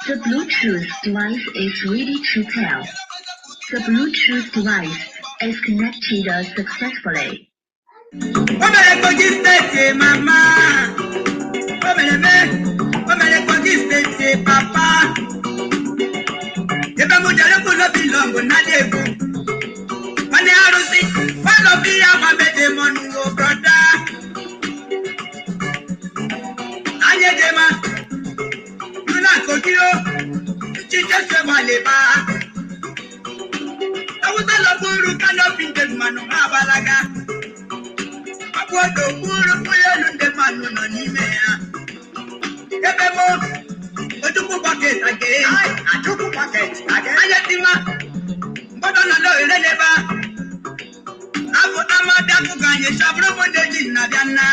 The Bluetooth device is ready to pair. The Bluetooth device is connected successfully. O mere Kogi State, mama. O mere me. O mere Kogi State, papa. Ebe m jere kwulo belong na egwu. Nwanne arụsị, nwanne ya gbabeje mọnụ o brother. Anyị ejema, nuna Kogi o, nchiche semaleba. Awụsa lọburu canopy ndị mmanụ ha agbalaga. Akwụodo kwuru ụgbọelu ndị mmanụ nọ n'ime ya. Ebe mụ, Ojukwu bucket again. Ojukwu bucket again. Anya tima, mgbọdọ nọ n'ohere n'ebe a. Abụ amadi akụkọ anyị chabụrụ m ndị ji na-abịa nna.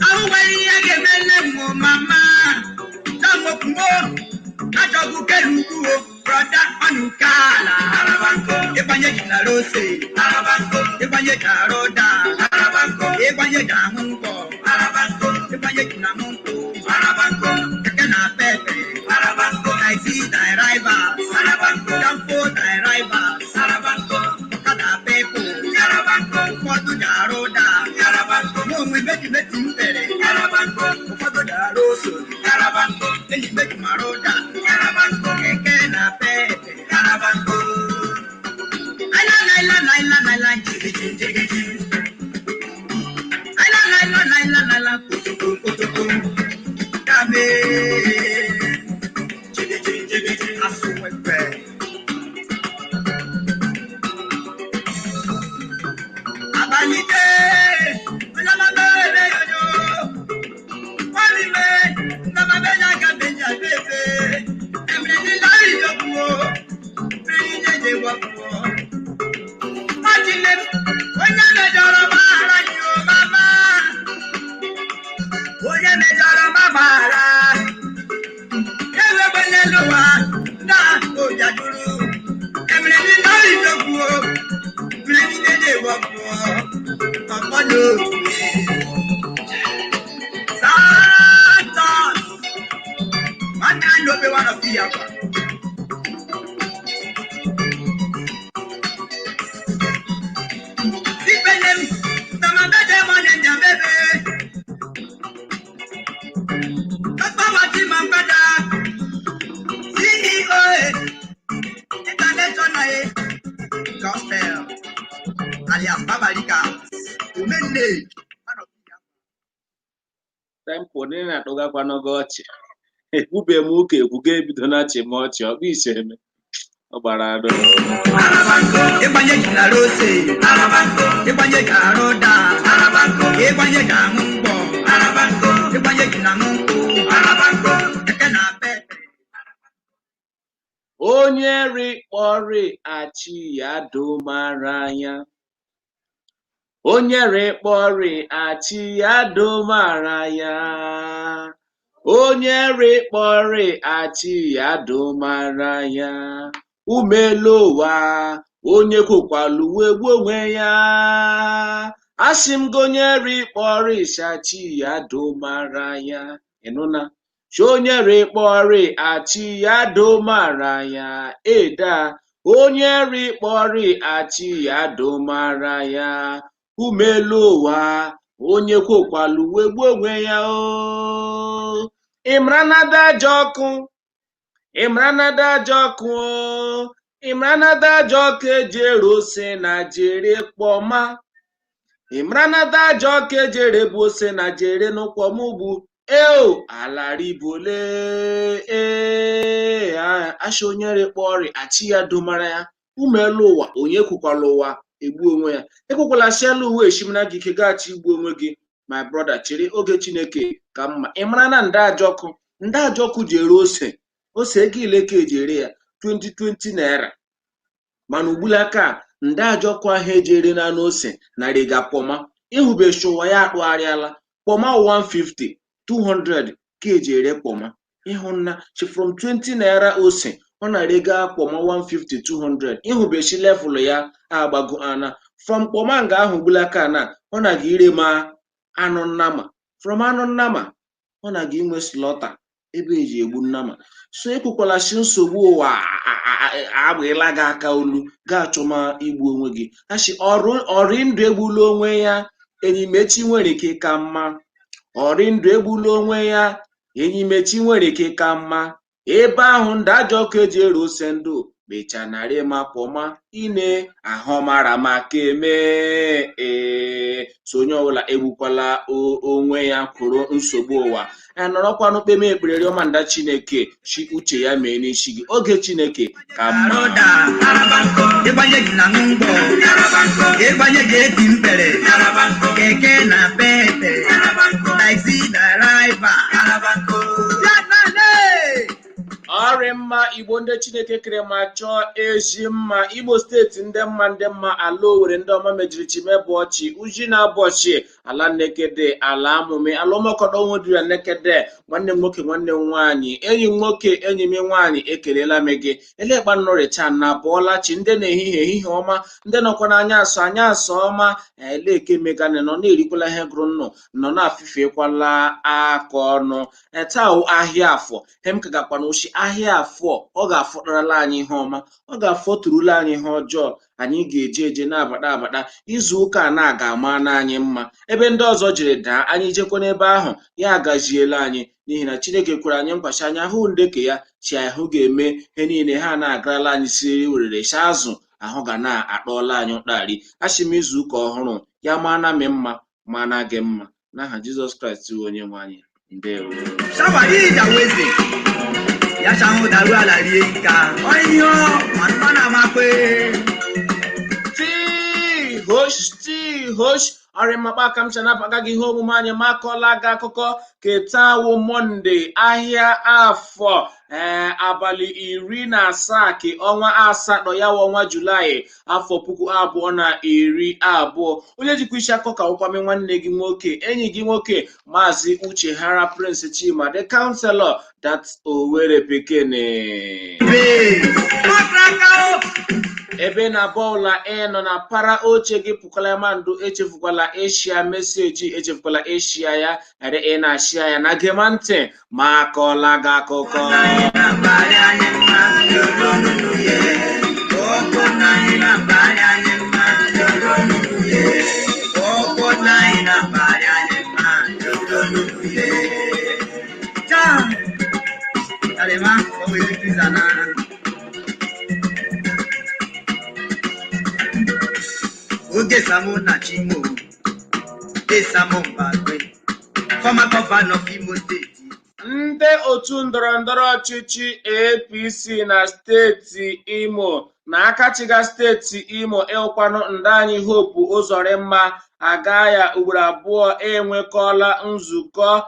Ahụ nwere ihe ga-eme nne m mama. Samokumo, achọgbu kelu ugwu o, brother ọnụ kala. Ịgbanye ji na rose, ịgbanye ji arụ ụda, ịgbanye ji ahụ nkwọ, ịgbanye ji na nkwụ, keke na pepe, taxi drivers, danfo drivers, ọkada people, ụfọdụ ji arụ ụda, mụ onwe meji meji m pere, ụfọdụ ji arụ ose, enyi meji mara ụda, keke na pepe. Aila laila laila laila jigiji jigiji. Aila laila laila laila kotoko kotoko. Dame. Jigiji jigiji asuwepe. Abalite. Olamame ebe yoyo. Wami me. Ndamabe nyaga benya bebe. Emre ni lari yokuo. Mmiri jeje wakuo. Májìlẹ̀ onye mejọrọ gbaghara gị o mama. Onye mejọrọ ma gbaghara. Ewegbe n'elu ụwa na ojaduru. Emere ndị lọrọ ìjọkwu o. Mmiri niile na-ewepụ ọkpọ n'otu. Santos. Nwanne anyị obe one of the akwa. Ipenem, tamabeje mọnye njambebe. Tọ́pọ̀ wá sí Mambada, CEO International Gospel, alias Babalika, Umenne. Tempo ndị na-atụgakwanụ gị ọchị. Ekwube m ụka ekwu ga ebido na achị m ọchị, ọ bụ iche eme. Ọ gbara arụ. Ịgbanye jìnnà rose, ịgbanye jàrá ụda, ịgbanye jàmụ mgbọ, ịgbanye jìnnà mụ nkwụ, keke na pepe. Onye rikpọrị achị ya domara ya. Onye rikpọrị achị ya domara ya. Onye rikpọrị achị ya domara ya. Umelu ụwa, onye kwukwalụ wee gbuo onwe ya. Asị m gị onye rikpọrị shachi ya domara ya. Ịnụna? Chi onye rikpọrị achị ya domara ya. Eda, onye rikpọrị achị ya domara ya. Umelu ụwa, onye kwokwalụ wee gbuo onwe ya o. Ịmara ajọ ọkụ, ịmara ajọ ọkụ o. Ịmara ajọ ọkụ ejere ose na jere kpọma. Ịmara ajọ ọkụ ejere bụ ose na jere n'ụkwọmugbu. Eo alaribole ee asha onye rikpọrị achị ya domara ya. Umelu ụwa, onye kwukwala ụwa egbu onwe ya. Ekwekwala siala uwe eshimara gị ike gaghachi igbu onwe gị. My brother, chere oge Chineke ka mma. Ị mara na nda ajọkụ nda ajọkụ ji ere ose ose ego ile ka eji ere ya 2020 naira, mana ugbulaka nda ajọkụ ahụ eji ere na anụ ose narị ga pọma ịhụbechi ụwa ya akpụgharịala pọma 150 200 ka eji ere pọma. Ịhụ na chi from 20 naira ose ọ na-erega kpọma 150, 200. Ịhụbechi level ya agbago ana from kpọma nga ahụ gbulaka na ọ na-aga ire ma anụ nnama. From anụ nnama ọ na-aga inwe slaughter ebe eji egbu nnama. So ekwukwala si nsogbu ụwa agbịla gị aka olu ga-achọma igbu onwe gị. Asị ọrị ndụ egbula onwe ya, enyimechi nwere ike ka mma. Ọrị ndụ egbula onwe ya, enyimechi nwere ike ka mma. Ebe ahụ ndị ajọ ọkụ eji ere ose ndụ mecha narị ma pụma ine ahụmara maka eme. Ee, so onye ọbụla egbukwala onwe ya kwuru nsogbu ụwa. Nọrọkwanụ kpeme ekpere rịọma nda Chineke chi uche ya mee n'isi gị. Oge Chineke ka mma. Aroda, ịgbanye gị na ngwọ, ịgbanye gị eti mpere, keke na pepe, taxi driver. Ya na ne! Ọrị mma Igbo ndị Chineke kere ma chọọ ezi mma. Imo Steeti ndị mma, ndị mma ala Owerri, ndị ọma mejiri chimebụọchị uji na abọchị ala nnekede ala amụme ala ụmụkọdọ nwedura nnekede. Nwanne m nwoke, nwanne m nwaanyị, enyi m nwoke, enyi m nwaanyị, ekelela m gị. Elekpa nnọrịcha na bọọla chi ndị na-ehihie ehihie ọma, ndị nọkwa n'anya asọ anya asọ ọma. Eleke megana nọ na-erikwala ihe gụrụ nnụ nọ na-afịfekwala aka ọnụ. Taa wụ ahịa Afọ. Hem ka gakwana oshi ahịa Afọ, ọ ga-afọtarala anyị ihe ọma, ọ ga-afọturula anyị ihe ọjọọ. Anyị ga-eje eje na-abata abata. Izu ụka a na-aga ama n'anyị mma. Ebe ndị ọzọ jiri daa, anyị jekwa n'ebe ahụ ya agaziela anyị, n'ihi na Chineke kwere anyị nkwasị anyị ahụ ndeke ya chi ahụ ga-eme ihe niile ha na-agarala anyị siri werere si azụ ahụ ga na-akpọla anyị ụkpari. Achị m izu ụka ọhụrụ ya maa na m mma, ma na gị mma, n'aha Jizọs Kraịst bụ onye nwe anyị. Ndewo. Shawa ija weze. Ya shahu daru ala rie ika. Ọyọ, mmanụ na amakwe. Tihosh tihosh ọrịmmakpa aka m chanapụ agaghị ihe omume anyị ma akọla gị akụkọ ketawo Mọnde ahịa Afọ, ee, abalị 17 ke ọnwa asatọ, ya wụ ọnwa Julaị, afọ 2020. Onye jikwa isi akọ ka nkwame nwanne gị nwoke, enyi gị nwoke, Maazị Uche Hara Prince Chima, the counselor that Owerri Pikini. Bee. Makraka o. Ebe na bọọlụ ị nọ na para oche gị pụkwala mandụ. Echefukwala ịshia message, echefukwala ịshia ya ere ị na-ashia ya na gema ntị ma akọla gị akụkọ. Anyị na mbali anyị mma, lolo nunu ye. Oko na anyị na mbali anyị mma, lolo nunu ye. Oko na anyị na mbali anyị mma, lolo nunu ye. Cha. Alema, o wezi kizana. Oge Samu na Chimo, Esamo Mbakwe, former governor of Imo State. Ndị otu ndọrọndọrọ ọchịchị APC na steeti Imo na akachiga steeti Imo ịwụkwanụ ndị anyị Hope Ụzọrịmma aga ya ugboro abụọ enwekọla nzukọ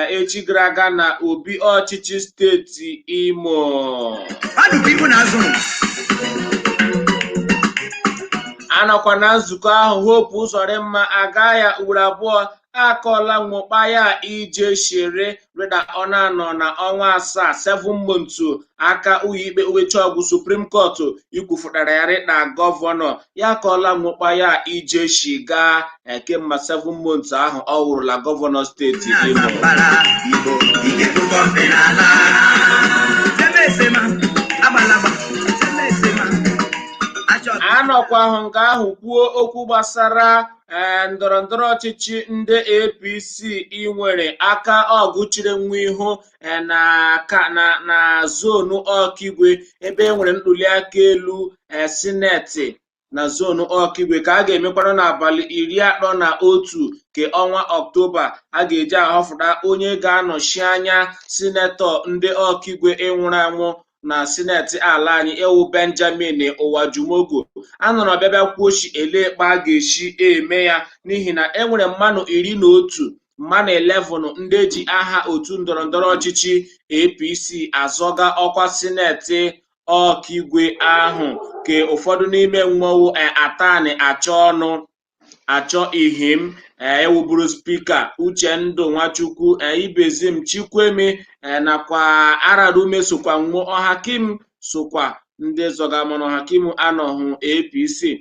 echi gara aga na obi ọchịchị steeti Imo. Mmadụ bụ ibu na azụ. Anọkwa na nzukọ ahụ Hope Ụzọrịmma aga ya ugboro abụọ akọla nwụkpa ya ije shere reda ọ na-anọ na ọnwa 7, 7 months, aka ụlọikpe Uwechiọgwụ Supreme Court ikwufụtara ya rịta gọvanọ ya akọla nwụkpa ya ije shiga kemgbe 7 months ahụ ọ wụrụla gọvanọ steeti Imo. Zamfara, Igbo, ike tụkọ mpe n'ala. Semesema, agbalagba, semesema. Achọ Anọkwa ahụ nke ahụ kwuo okwu gbasara ndọrọ ndọrọ ọchịchị ndị APC inwere aka ọgụ chiri nwa ihu na ka na zonu Ọkigwe ebe e nwere ntuli aka elu sineti na zonu Ọkigwe ka a ga-emekwanụ n'abalị 31 nke ọnwa Ọktoba. A ga-eji ahọpụta onye ga-anọchi anya sinetọ ndị Ọkigwe ịnwụrụ anwụ na sineti ala anyị ewu Benjamin Ụwajumogu. A nọrọ bịa kwuo chi elekpa a ga-esi eme ya, n'ihi na e nwere mmanụ 11, mmanụ 11 ndị ji aha otu ndọrọndọrọ ọchịchị APC azọga ọkwa sineti Ọkigwe ahụ, ke ụfọdụ n'ime mmọnwụ atani achọ ọnụ. Achọ Ihim, ewuburu Speaker Uchendu Nwachukwu, Ibezim Chikweme, nakwa Ararume sokwa nwuo. Ọhakim sokwa ndị zọga, mana Ọhakim anọghị APC.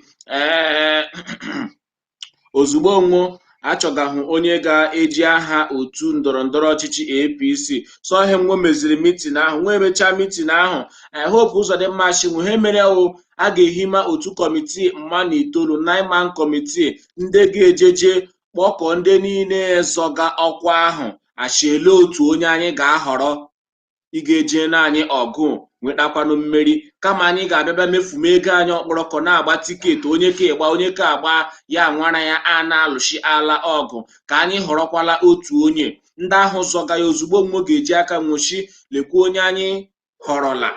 Ozugbo nwuo achọgahụ onye ga-eji aha otu ndọrọ ndọrọ ọchịchị APC so ihe nwo meziri meeting ahụ. Nwa emechaa meeting ahụ, Hope Uzodimma shinwu ha mere o a ga-ehima otu committee mma na itoolu, nine man committee, ndị ga-ejeje kpọkọọ ndị niile zọga ọkwa ahụ, achiele otu onye anyị ga-ahọrọ ị ga-eje na anyị ọgụ nwetakwanụ mmeri, kama anyị ga-abịa bịa mefume ego anyị ọkpọrọkọ na-agba ticket, onye ka ịgba, onye ka agba ya nwara ya a na-alụshi ala ọgụ, ka anyị họrọkwala otu onye ndị ahụ zọga ya. Ozugbo nwo ga-eji aka nwụchi, lekwa onye anyị họrọla,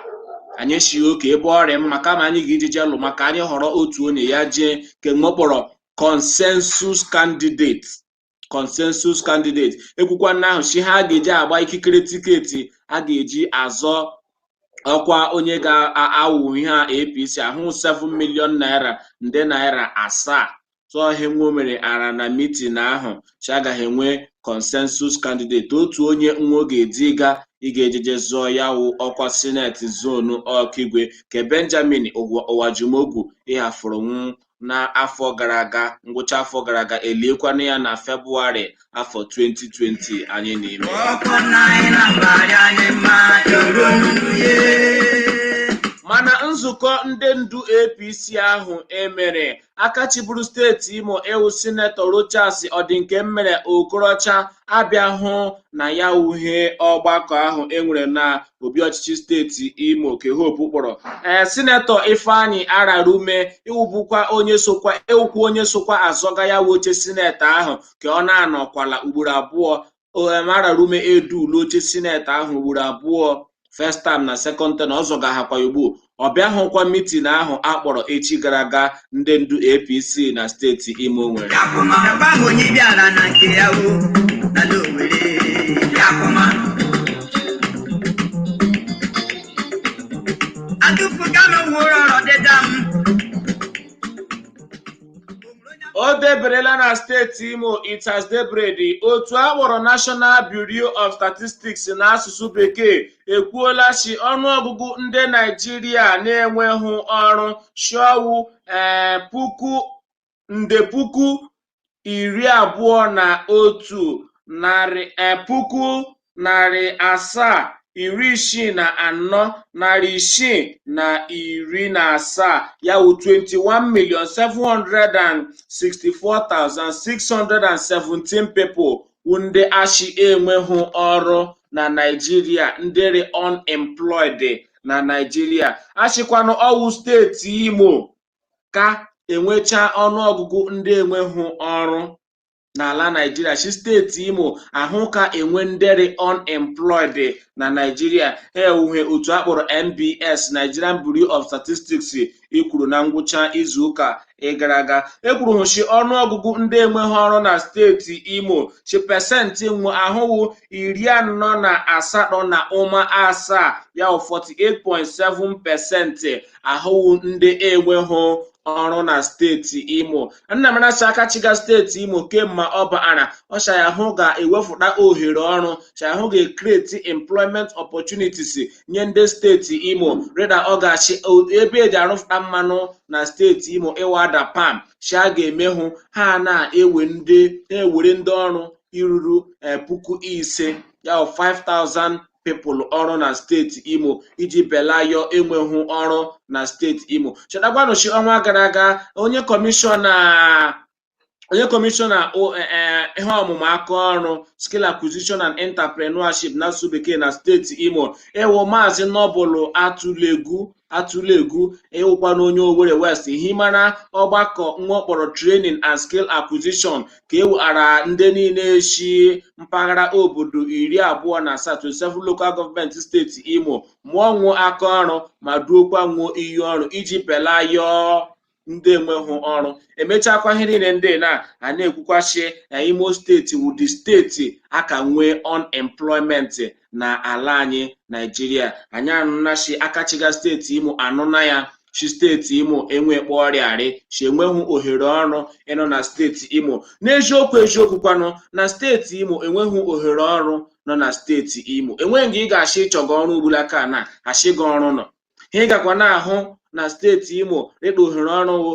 anyị shi oke ebe ọrịa mma, kama anyị ga-ejeje lụ maka anyị họrọ otu onye ya jee ke nwo kpọrọ consensus candidate. Consensus candidate ekwukwa nna ahụ si ha ga-eji agba ikikere ticket a ga-eji azọ ọkwa onye ga-awụ ihe a APC ahụ 7 million naira, nde naira 7. Tụọ ihe nwo mere ara na meeting ahụ chi agaghị enwe consensus candidate, otu onye nwo ga-ediga ị ga-ejeje zọọ ya wụ ọkwa Senate zone Ọkigwe ke Benjamin Ụwajumogwu ịhafụrụ nwụ n'afọ gara aga, ngwụcha afọ gara aga, eliekwana ya na Febụwarị afọ 2020 anyị n'ime. Ọkọ naira mbara anyị mma toro ye. Mana nzukọ ndị ndu APC ahụ emere, aka chịburu steeti Imo ewu Senator Rochas Ọdịnkemmere Okorocha abịahụ na ya uhie ọgbakọ ahụ enwere na obi ọchịchị steeti Imo ke Hope kpọrọ. Senator Ifeanyi Ararume iwubukwa onye sokwa ewukwa onye sokwa azọga ya oche Senate ahụ ka ọ na-anọkwala ugboro abụọ. Ararume edulu oche Senate ahụ ugboro abụọ, first term na second term, ọ zọgaghakwa ugbu. Ọ bịahụkwa meeting ahụ akpọrọ echi gara aga ndị ndu APC na steeti Imo nwere. Yakuma ekwe onye bịara na nke ya o n'ala Owerri. Yakuma. Atụfuga m wụrụ ọrọ dịda m. O deberela na steeti Imo, it has deberedi. Otu a kpọrọ National Bureau of Statistics n'asụsụ bekee ekwuola si ọnụọgụgụ ndị Naijiria na-enweghị ọrụ shọwụ puku nde puku iri abụọ na otu narị puku narị asaa iri isii na anọ narị isii na iri na asaa, ya wụ 21,764,617 people wụ ndị achị enweghị ọrụ na Naịjirịa, ndị re unemployed na Naịjirịa. Achịkwanụ ọwụ steeti Imo ka enwecha ọnụọgụgụ ndị enweghị ọrụ n'ala Naịjirịa. Chi steeti Imo ahụ ka enwe nderi unemployed na Naịjirịa. Ha ewuhe otu akpọrọ NBS, Nigerian Bureau of Statistics, ikwuru na ngwụcha izuụka gara aga. Ekwuru hụ chi ọnụọgụgụ ndị enweghị ọrụ na steeti Imo chi pasentị nwe ahụwụ 48.7, ya wụ 48.7% ahụwụ ndị enweghị ọrụ na steeti Imo. Nnamdi aka chiga steeti Imo kemgbe ọ bara ọchayahụ ga-ewepụta ohere ọrụ, chayahụ ga-ecreate employment opportunities nye ndị steeti Imo, reda ọ ga-achị ebe eji arụpụta mmanụ na steeti Imo ịwada pam chi a ga-emehụ ha na-ewe ndị na-ewere ndị ọrụ iruru 5,000, ya 5000 people ọrụ na steeti Imo iji belayọ enweghị ọrụ na steeti Imo. Chetakwanụchi ọnwa gara aga, onye kọmishọna ihe ọmụmụ aka ọrụ, skill acquisition and entrepreneurship n'asụsụ bekee, na steeti Imo, ịwụ Maazị Nọbụlụ Atụlegwu Atụlegwu, ịwụkwana onye Owerri West, himara ọgbakọ nwa kpọrọ training and skill acquisition ka e weghara ndị niile si mpaghara obodo 28, 27 local government steeti Imo, mụọ nwuo aka ọrụ ma duokwa nwuo iyi ọrụ iji belayọọ ndị enweghị ọrụ. Emechakwa ihe niile ndị na a na-ekwukwachi na Imo steeti wụ the steeti aka nwee unemployment na ala anyị Naijiria. Anyị anụnachi akachiga steeti Imo anụna ya. Shi steeti Imo enwekpa ọrịa rị shi enweghị ohere ọrụ ịnọ na steeti Imo. N'eziokwu eziokwu kwanụ, na steeti Imo enweghị ohere ọrụ nọ na steeti Imo. Enweghị nga ị ga-achọ ịchọga ọrụ ugbula ka na achị gị ọrụ nọ. Ihe ị gakwa na-ahụ na steeti Imo dịka ohere ọrụ wụ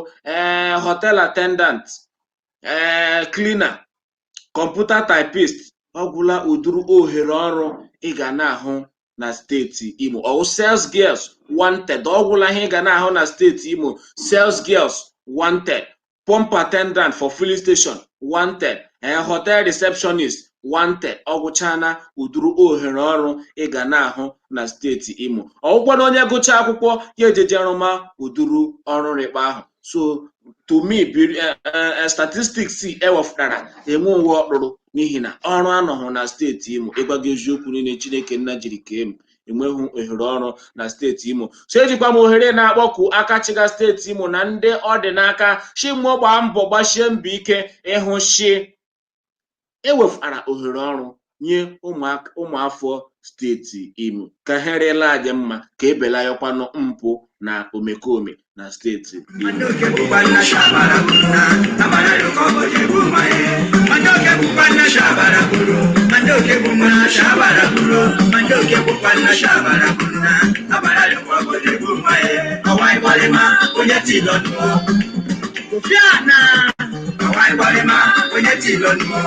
hotel attendant, cleaner, computer typist. Ọ gwụla ụdịrị ohere ọrụ ị ga na-ahụ na steeti Imo. Ọwụ sales girls wanted. Ọ gwụla ihe ị ga na-ahụ na steeti Imo: sales girls wanted, pump attendant for filling station wanted, hotel receptionist wanted. Ọ gwụchana ụdịrị ohere ọrụ ị ga na-ahụ na steeti Imo. Ọgwụkwa na onye gụchaa akwụkwọ ya ejeje rụma ụdịrị ọrụ rịkpa ahụ. So to me, statistics ewepụtara enwe uwe ọkpụrụ, n'ihi na ọrụ anọghị na steeti Imo. Ịgwago eziokwu niile Chineke nna jiri kee m, enweghị ohere ọrụ na steeti Imo. So ejikwa m ohere na-akpọku aka chịga steeti Imo na ndị ọ dị n'aka chimụọ gbaa mbọ, gbachie mbọ ike ịhụ shi ewefara ohere ọrụ nye ụmụafọ steeti Imo, ka ha rịela anyị mma, ka ebelayọkwanụ mpụ na omekome na steeti Imo. Mandoke bukwana shabara kuna, abara lukobo jebuma ye. Mandoke bukwana shabara kuro, mandoke bukwana shabara kuro, mandoke bukwana shabara kuna, abara lukobo jebuma ye. Awai walema, onye ti lọnu o. Kofiana. Awai walema, onye ti lọnu o.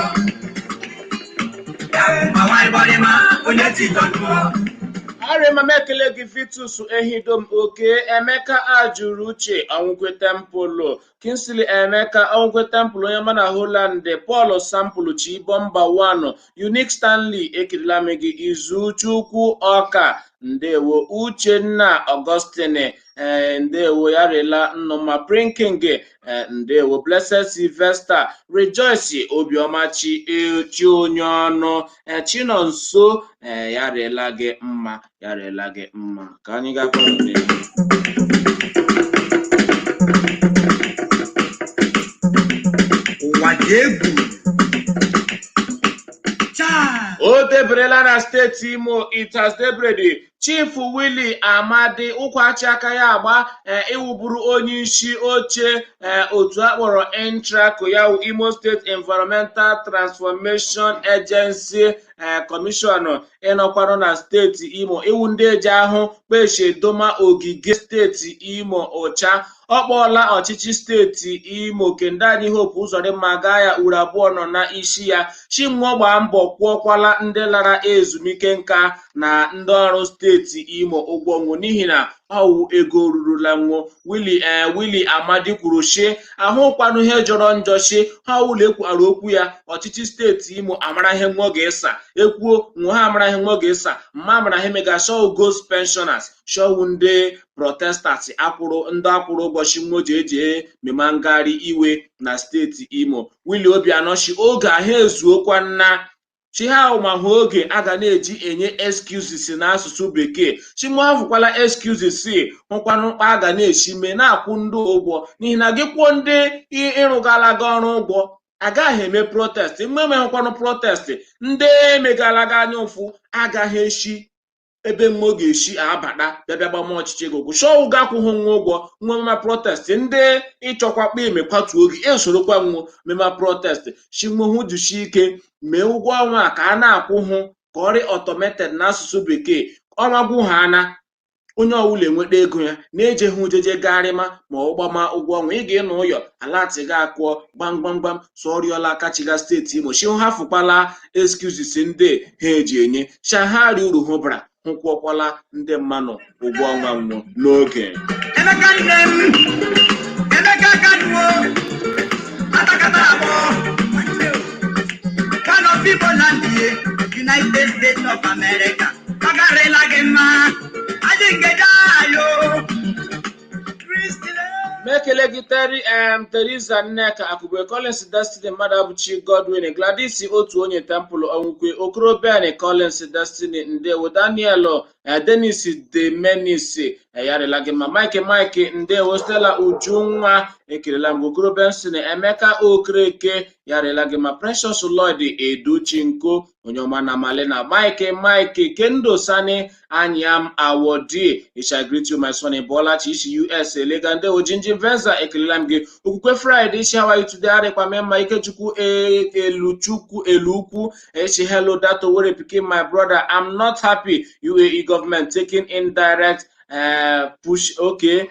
Awai walema, onye ti lọnu o. Arịma m ekele gị, Vitus Ehidom Oke, Emeka Ajụrụ Uche Ọnwụkwe Tempụlụ, Kingsley Emeka Ọnwụkwe Tempụlụ, onye ọma na Holland, Paul Sampụlụ Chibomba 1, Unique Stanley, ekelela m gị. Izuchukwu Ọka, ndewo. Uchenna Augustine, ndewo, ya rela nnụma. Prinking, ndewo. Blessed Sylvester, Rejoice Obiọma Chi, chi onye ọnụ, Chinonso, ya rela gị mma, ya rela gị mma. Ka anyị gakwa n'ihu. Ụwa dị egwu. Chaa. O deberela na steeti Imo. It has deberede. Chief Willie Amadi ụkwachi aka ya agba, iwuburu onye isi oche otu akpọrọ Intraco, ya wụ Imo State Environmental Transformation Agency Commission, ịnọkwarụ na steeti Imo, iwu ndị eji ahụ kpeshi doma ogige steeti Imo ụcha. Ọ kpọọla ọchịchị steeti Imo kende anyị Hope Uzodimma gaa ya uru 2 nọ na isi ya chinwo gbaa mbọ kwụọkwala ndị lara ezumike nka na ndị ọrụ steeti Imo ụgwọ nwụ, n'ihi na ọwụ ego rurula nwụ. Willie Willie Amadi kwuru shi ahụkwanụ ihe jọrọ njọ shi ha ụlọ ekwuara okwu ya. Ọchịchị steeti Imo amara ihe nwa ga-esa ekwuo nwe ha amara ihe nwa ga-esa mma amara ihe mega show ghost pensioners, show ndị protesters akwụrụ ndị akwụrụ ụbọchị nwo ji eji mema ngagharị iwe na steeti Imo. Willie Obianọ shi oge ahụ ezuokwa nna chi ha ma hụ oge a ga na-eji enye excuses n'asụsụ bekee. Chimụ excuses hụkwanụ mkpa a ga na-esi mee na-akwụ ndị ụgwọ, n'ihi na gị kwụọ ndị ịrụgala gị ọrụ ụgwọ, agaghị eme protest. Mgbe emehụkwanụ protest, ndị emegala gị anya ụfụ agaghị eshi ebe mmụọ ga-esi abata bịa bịa gbama ọchịchị gị ụkwụ shọwụ ga akwụghị nwa ụgwọ nwa mema protest. Ndị ịchọkwa kpa eme kwatuo gị esorokwa nwo mema protest. Chinwohu jisie ike mee ụgwọ ọnwa a ka a na-akwụ hụ ka ọrị automated n'asụsụ bekee. Ọnwa gwụ ha ana onye ọwụla enweta ego ya na-ejeghị ujeje garịma ma ọ gbama ụgwọ ọnwa. Ị ga-ịnọ ụyọ alati ga akụọ gbamgbamgbam. So ọ rịọla aka chiga steeti Imo shi ha fụkwala excuses ndị ha eji enye shahari uru hụ bara hụkwọkwala ndị mmanụ ụgwọ ọnwa nwụ n'oge. Emeka nne m, Emeka Kanuo, atakata abụọ. Kano people land ye, United States of America. Agarela gị mma, adị ngeja ayo. Christine. Mekele gị Teri Teresa Nneka Akụbe, Collins Destiny Mmadụabụchi, Godwin Gladys, otu onye Temple Ọnwụkwe, Okoroben Collins Destiny, ndewo. Daniel Denis de Menis, ya rịla gị mma. Mike Mike, ndewo. Stella Ujunwa, ekelela m. Okoro Benson, Emeka Okereke, ya rịla gị mma. Precious Lloyd Educhinko, onye ọma na Malina. Mike Mike, Kendo Sani Anyam Awodi, I greet you, my son. Bolachi isi US Elega, ndewo. Jinjin Venza, ekelela m gị. Okwukwe Friday isi, how are you today? Arịkwa mma. Ikechukwu Eluchukwu Elukwu echi, hello that Owerri pikin, my brother. I'm not happy UAE government taking indirect push, okay,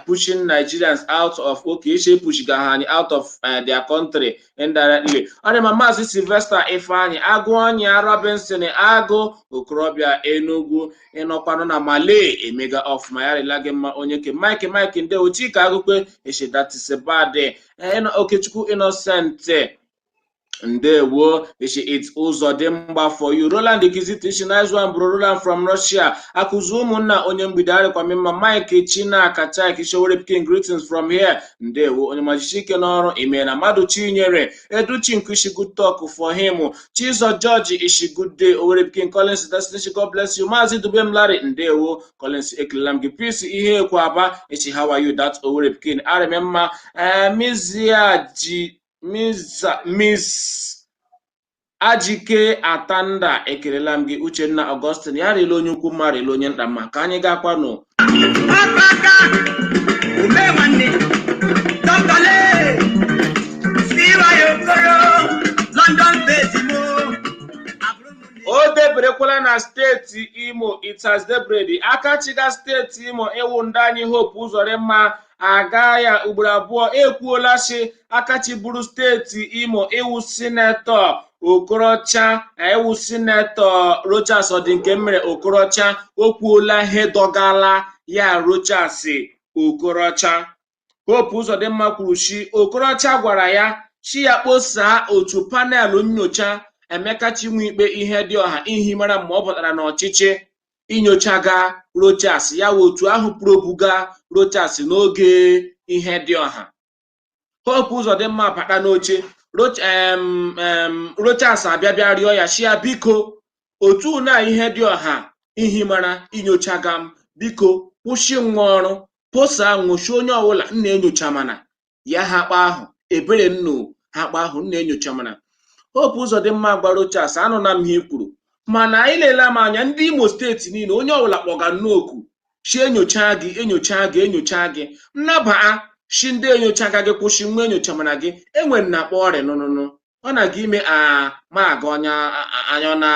pushing Nigerians out of, okay, ishe push anyị out of their country indirectly. Ọ dị ma. Maazị Sylvester Ifeanyị Agụọnya Robinson Agụ okorobịa Enugu, ịnọkwanụ na Malay emega ọfụma, ya rịla gị mma. Onye ke Mike Mike, ndewo. Chika Agụkwe eshe, that is bad. Okechukwu Innocent, ndewo. Ishi, it's ụzọ dị mgba for you. Roland Kizito ishi, nice one, bro. Roland from Russia. Akụzi ụmụnna onye mgbidi, arịkwa mma. Mike Chinaka Chike ishi, Owerri pikin, greetings from here. Ndewo, onye majisi ike n'ọrụ ime na mmadụ. Chinyere Educhi Nkushi, good talk for him. Chizo George ishi, good day, Owerri pikin. Collins Destiny ishi, God bless you. Maazị Dubem Larry, ndewo. Collins, ekelela m gị. Peace ihe ekwu aba ishi, how are you, that Owerri pikin? Arịm mma. Mizia ji Miss Ajike Atanda, ekelela m gị. Uchenna Augustine, ya rịla onye ukwu mma, rịla onye nta mma. Ka anyị gakwanụ. Ọkpaka ume nwanne dọkịta Siwayo Okoro, London base mo. O deberekwala na steeti Imo. It has debredi aka chiga steeti Imo ịwụ ndị anyị Hope Uzodimma aga ya ugboro abụọ. Ekwuola si aka chiburu steeti Imo ịwụ Senator Okorocha, ịwụ Senator Rochas Ọdịnkemmere Okorocha, o kwuola ihe dọgala ya Rochas Okorocha. Hope Uzodimma kwuru shi Okorocha gwara ya shi ya kposaa otu panel nyocha Emeka Chinwikpe ihe dị ọha ihi mara mgbe ọ pụtara n'ọchịchị inyochaga Rochas ya wụ otu ahụ probuga Rochas n'oge ihe dị ọha. Hope Uzodimma bata n'oche, Rochas abịa bịa rịọ ya shi ya biko, otu na ihe dị ọha ihi mara inyochaga m, biko kwụsị nwa ọrụ, posa nwụchi onye ọbụla m na-enyocha, mana ya ha kpa ahụ ebere nnu ha kpa ahụ m na-enyocha. Mana Hope Uzodimma gwa Rochas, anụna m ihe i kwuru, mana anyị leela m anya ndị Imo steeti niile, onye ọbụla kpọga nnọọ shi enyocha gị, enyocha gị, enyocha gị, nnaba shi ndị enyocha gị, kwụsị nwa enyocha, mana gị enwe na akpọ ọrịa nụnụnụ ọ na-aga ime a ma aga ọnya anya na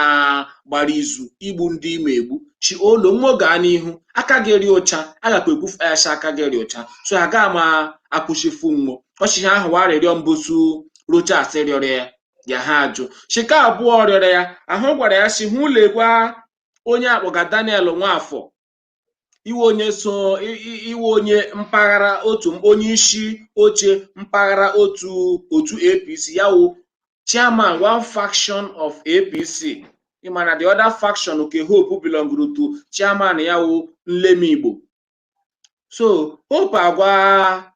gbara izu igbu ndị Imo egbu chi olu nwa gaa n'ihu aka gị ri ụcha agakwa egbufu ya shi aka gị ri ụcha so aga ma akwụsịfu nwo ọchị ha ahụ arịrịọ mbosu Rochas rịọrọ ya, ya ha ajụ shika abụọ rịọrọ ya ahụ gwara ya si hụ lekwa onye akpọga Daniel Nwafọ, iwe onye so iwe onye mpaghara otu onye isi oche mpaghara otu otu APC, ya wụ chairman one faction of APC. Ịma na the other faction nke Hope belonged to, chairman ya wụ Nlemi Igbo. So Hope agwa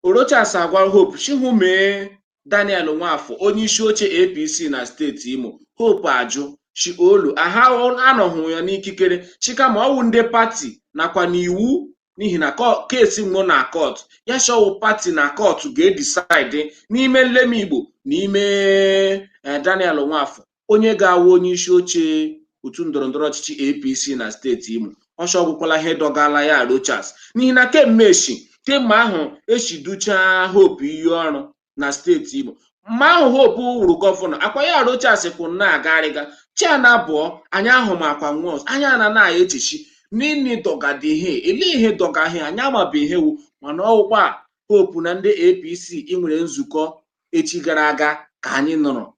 Rochas, agwa Hope chihu mee Daniel Nwafọ onye isi oche APC na steeti Imo. Hope ajụ chi olu aha anọghị ya n'ikikere chika ma ọwụ ndị party nakwa n'iwu, n'ihi na case nwụ na court ya shọwụ party na court ga-edecide n'ime Nlemi Igbo n'ime Daniel Nwafọ onye ga-awụ onye isi oche otu ndọrọndọrọ ọchịchị APC na steeti Imo. Ọsọ ọgwụkwala ihe dọgala ya Rochas, n'ihi na kemgbe echi kemgbe ahụ echi duchaa Hope iyi ọrụ na steeti Imo, mgbe ahụ Hope wuru governor akwa ya Rochas kwụ na-agarịga chiana abụọ anyị ahụ ma akwa nwa ọzọ anyị ana na echechi n'ini dọgada ihe ele ihe dọga ihe anyị amabe ihe wu. Mana ọgwụkwa Hope na ndị APC nwere nzukọ echi gara aga ka anyị nụrụ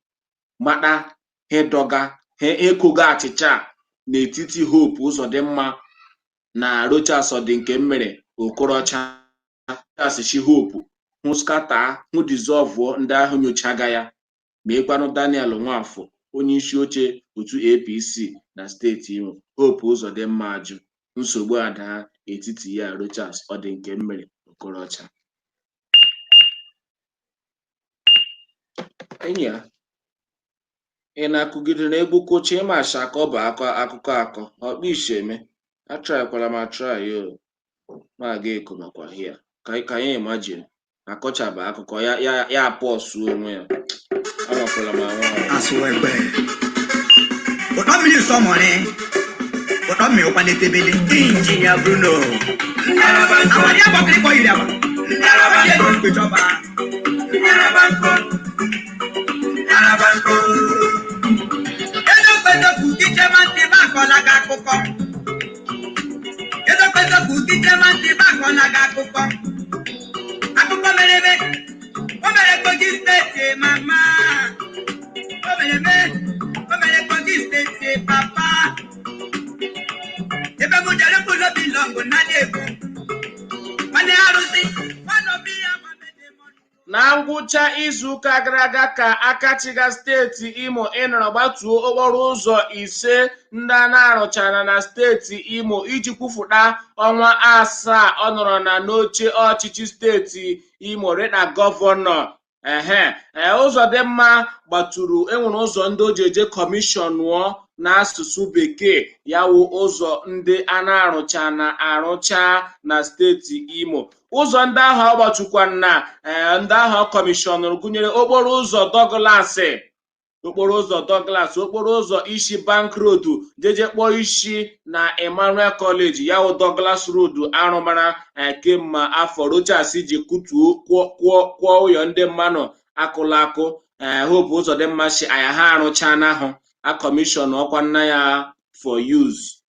mata he dọga he ekogo achịcha n'etiti Hope Uzodimma na Rochas Ọdịnkemmere Okorocha. Rochas chi Hope hụ scatter, hụ dissolve ndị ahụ nyochaga ya, meekwanụ Daniel Nwafọ onye isi oche otu APC na steeti Imo. Hope Uzodimma ajụ, nsogbu ada etiti ya Rochas Ọdịnkemmere Okorocha. Enyi ya Ị na-akụgide na egwu kocha ịma asha ka ọ bụ akọ akụkọ akọ ọkpa isi eme atrykwala m atry o ma ga ekomakwa hia ka anyị imagine akọchaba akụkọ ya ya ya pọsụ onwe ya anwakwala m anwa o. Asụwegbe ụtọ mmiri sọmọrị ụtọ mmiri ụkwanetebele Injinia Bruno àwàdí àbọ̀kiri kọ ìrẹ̀ àwà àwàdí ẹ̀jọ̀ ìgbèjọba. Ezokwezokwu ichema ntị ba akọla gị akụkọ. Ezokwezokwu ichema ntị ba akọla gị akụkọ. Akụkọ mere eme, o mere Kogi Steeti mama. O mere eme, o mere Kogi Steeti papa. Ebe m jere kwulobi lọngụ na egwu. Nwanne arụsị, nwanne obi ya gbamede mọnụ. Na ngwụcha izuụka gara aga ka aka chịga steeti Imo ịnọrọ gbatuo okporo ụzọ ise ndị a na-arụchara na steeti Imo iji kwufụta ọnwa 7 ọ nọrọ na n'oche ọchịchị steeti Imo rịna gọvanọ ehe ụzọ dị mma gbaturu enwere ụzọ ndị o ji eje kọmishọn n'asụsụ bekee ya wụ ụzọ ndị a na-arụcha na arụcha na steeti Imo. Ụzọ ndị ahụ ọ gbatukwana na ndị ahụ kọmishọnụrụ gụnyere okporo ụzọ Douglas, okporo ụzọ Douglas, okporo ụzọ isi Bank Road jeje kpọọ isi na Emmanuel College ya wụ Douglas Road arụmara kemgbe afọ Rochas ji kutuo kwụọ ụyọ ndị mmanụ akụla akụ. Hope Uzodimma si aya ha arụchana ahụ a kọmishọn ọkwa nna ya for use,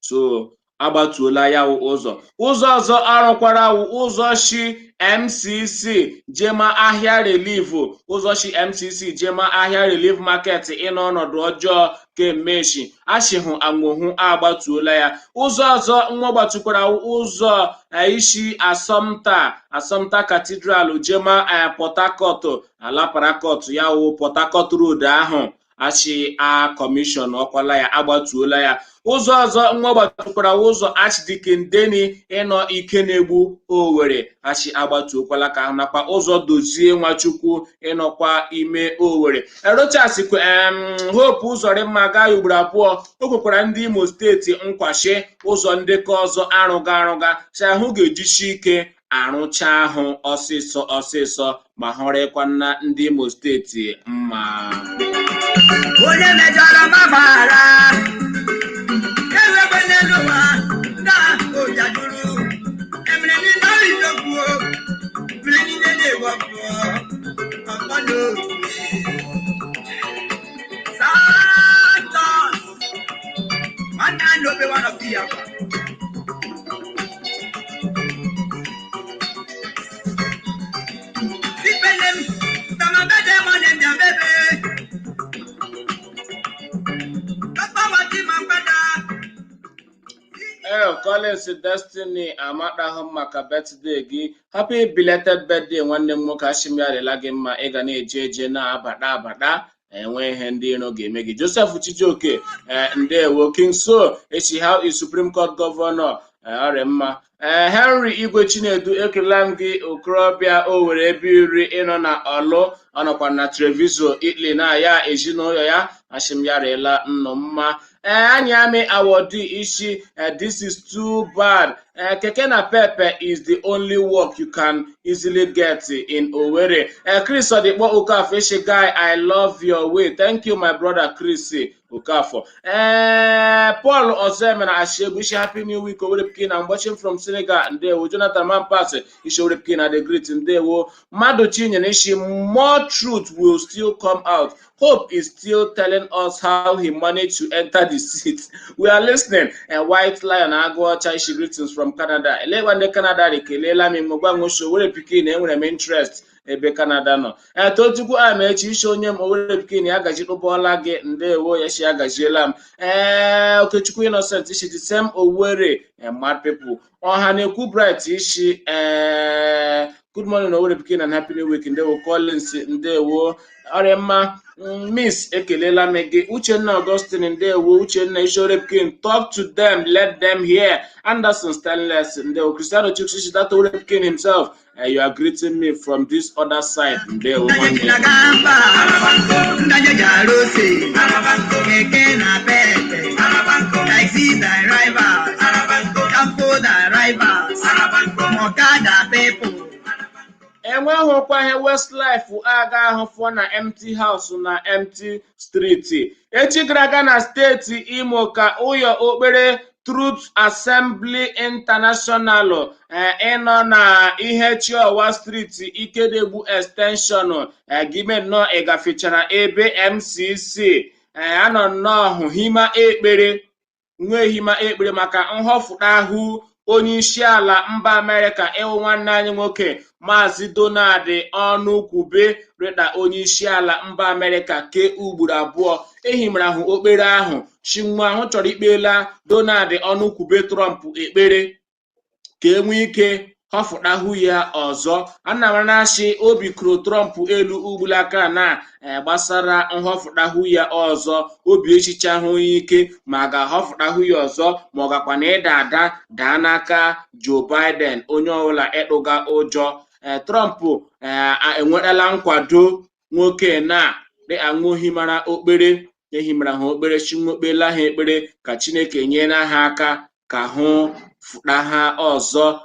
so agbatuola ya wụ ụzọ. Ụzọ ọzọ arụkwara wụ ụzọ shi MCC jema ahịa Relief, ụzọ shi MCC jema ahịa Relief Market ịnọ ọnọdụ ọjọọ kemmeshi ashihụ anwụhụ agbatuola ya. Ụzọ ọzọ nwa gbatukwara wụ ụzọ isi Asọmta Cathedral jema Port Harcourt ala Parakọt ya wụ Port Harcourt Road ahụ achị a kọmishọn ọkwala ya agbatuola ya. Ụzọ ọzọ nwa gbatukwara ụzọ Archdeacon Deni ịnọ ike na-egbu Owerri achị agbatuokwala ka ahụ nakwa ụzọ Dozie Nwachukwu ịnọkwa ime Owerri. Rochas Hope Uzodimma gaa ya ugboro abụọ o kwekwara ndị Imo steeti nkwashi ụzọ ndekọ ọzọ arụga arụga si ahụ ga-ejisi ike arụcha ahụ ọsịsọ ọsịsọ ma hụrịkwana ndị Imo steeti mma. Onye mejọrọ m agbaghara. Ewekwe n'elu ụwa, ndị a ụja juru. Emere niile ọrịa o, mere niile na-ewepụ ọkpọ n'obi. Santos, nwanne anyị obe one of the akwa. Sipelem, tamabede mọne mbịa bebe. Papa wati mampada. El Collins Destiny amatahụ maka birthday gị. Happy belated birthday nwanne m nwoke, asị m ya adịla gị mma, ị ga na-eje eje na-abata abata enwe ihe ndị iro ga-eme gị. Joseph Chijioke, ndewo. King So echi, how is Supreme Court Governor? Ọrịa mma. Henry Igwe Chinedu, ekele m gị okorobịa Owerri ebe iri ịnọ na Ọlụ, ọ nọkwa na Treviso Italy na ya ezinụlọ ya, asị m ya rịela nnụ mma. Anyị amị awọdi isi, this is too bad. Keke na pepe is the only work you can easily get in Owerri. Chris Odikpo Okafor ishi, guy, I love your way. Thank you, my brother Chris Okafor. Paul Ozemena Ashegbu ishi, happy new week Owerri pikin, I'm watching from Senegal. Ndewo. Jonathan Mampas ishi, Owerri pikin I dey greet. Ndewo. Mmadụ Chinyere ishi, more truth will still come out. Hope is still telling us how he managed to enter the seat. We are listening. And White Lion Agụọcha ishi, greetings from Canada. Elekwa ndị Canada dị kelela m mgbe nwụsị Owerri pikin enwere m interest ebe Canada nọ. Tochukwu Amechi ishi, onye m Owerri pikin ya gajitụbọọla gị. Ndewo, ya shi agajiela m. Okechukwu Innocent ishi, the same Owerri mad people. Ọha na-ekwu Bright ishi, good morning Owerri pikin and happy new week. Ndewo Collins, ndewo. Ọrịa mma. Miss, ekelela m gị. Uchenna Augustine, ndewo. Uchenna Ishorepkin, talk to them, let them hear. Anderson Stainless, ndewo. Cristiano Chukwuchi, that Orepkin himself, you are greeting me from this other side, ndewo nwanne. Ndaje jara ose, keke na pepe, taxi drivers, tempo drivers, ọkada people. Enweghịkwa ihe Westlife aga ahụfụ na empty house na empty street. Echi gara aga na steeti Imo ka ụyọ okpere Truth Assembly International ịnọ na ihe Chiọwa Street, Ikedegbu Extension, gime nnọọ ịgafechara ebe MCC, anọ nnọọ hụ hima ekpere, nwee hima ekpere maka nhọfụta ahụ onye isi ala mba Amerịka, ịwụ nwanne anyị nwoke Maazị Donald Ọnụkwube rịda onye isi ala mba Amerịka ke ugboro abụọ. Ehimara ahụ okpere ahụ chinwa ahụ chọrọ ikpela Donald Ọnụkwube Trump ekpere ka e nwee ike họfụtahụ ya ọzọ. Ana obi kụrụ Trump elu ugbulaka na gbasara nhọfụtahụ ya ọzọ. Obi echichahụ ya ike ma a ga-ahọfụtahụ ya ọzọ, ma ọ gakwa na ịda ada daa n'aka Joe Biden, onye ọbụla ịtụga ụjọ. Trump enwetala nkwado nwoke na dị aṅụghị mara okpere ehimara ha okpere chinwokpela ha ekpere ka Chineke nyere ha aka ka hụ fụta ha ọzọ,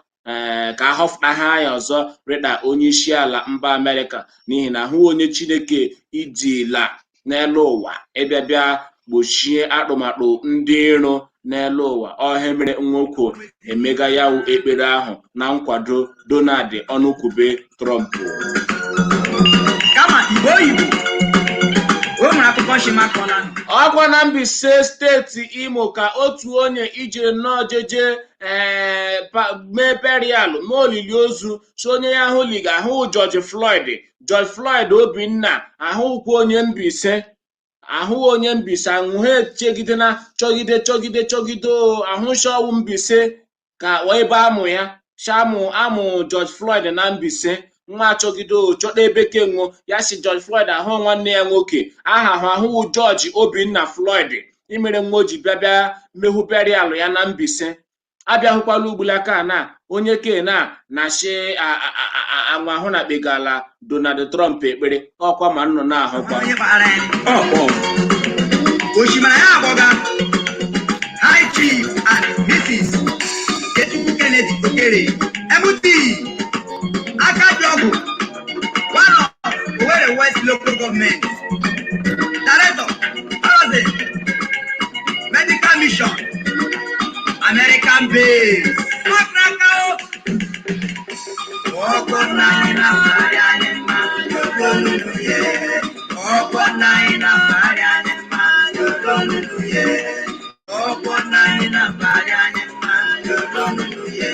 ka ahọfụta ha ya ọzọ rịda onye isi ala mba Amerịka, n'ihi na hụ onye Chineke ijila n'elu ụwa ịbịa bịa gbochie atụmatụ ndị iro n'elu ụwa. Ọha mere nwoke emega ya wụ ekpere ahụ na nkwado Donald Ọnụkwube Trump. Kama Igbo oyibo, o nwere akụkọ shimakọla. Ọkwa na Mbaise, steeti Imo, ka otu onye ijere nnọọ jeje mee burial, mee olili ozu, si onye ya ahụ liga ahụ George Floyd, George Floyd Obinna, ahụkwa onye Mbaise, ahụ onye Mbaise ahụ ha echegide na chọgide chọgide chọgide ahụ shọwụ Mbaise ka ebe amụ ya shamụ amụ George Floyd na Mbaise. Nwa achọgide chọta ebe kenwo ya si George Floyd ahụ nwanne ya nwoke aha ahụ ahụwụ George Obinna Floyd, imere nwa o ji bịa bịa mehu burial ya na Mbaise. Abịahụkwala ugbulaka na onye ke na na shi anwa ahụ na kpegala Donald Trump ekpere ọkwa ma nnọ na-ahụkwa. Onye kpara ya osimiri ya agbọga. High Chief and Mrs. Ketchukwu Kennedy Okere, MT Akajiọgwụ, one of Owerri West Local Government, Director, Housing Medical Mission, American Base. Ọkaka o! Ọkọ nna anyị na-akparị anyị mma, yololu ye. Ọkọ nna anyị na-akparị anyị mma, yololu ye. Ọkọ nna anyị na-akparị anyị mma, yololu ye.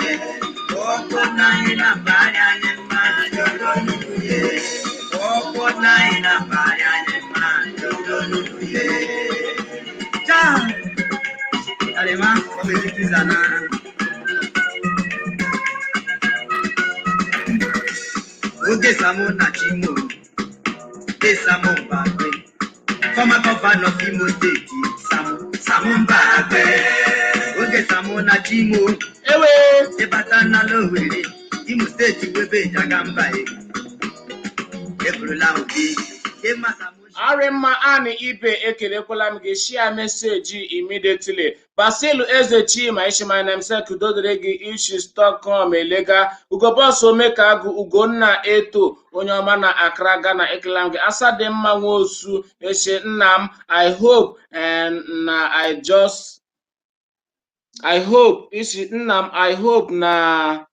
Ọkọ nna anyị na-akparị anyị mma, yololu ye. Ọkọ nna anyị na-akparị anyị mma, yololu ye. Chai! Alema, ọbụ zana. Oge Samo na Chimo, de Samo Mbagwe, former governor of Imo State, Samo, Samo Mbagwe. Oge Samo na Chimo, ewe ịbata na Owerri, Imo State webe jaga mba e. Eburula obi, Ema Samo. Arịmma Anị Ibe, ekelekwala m gị. Share message immediately. Basilu Eze Chima Ishimanamsek, udo dịrị gị. Ishi Stockholm elega Ugobos Omekagụ Ugonna Eto, onye ọma na Accra, Ghana, ekele m gị. Asadịmma Nwosu Eche nna m, I hope and na I just I hope isi nna m, I hope na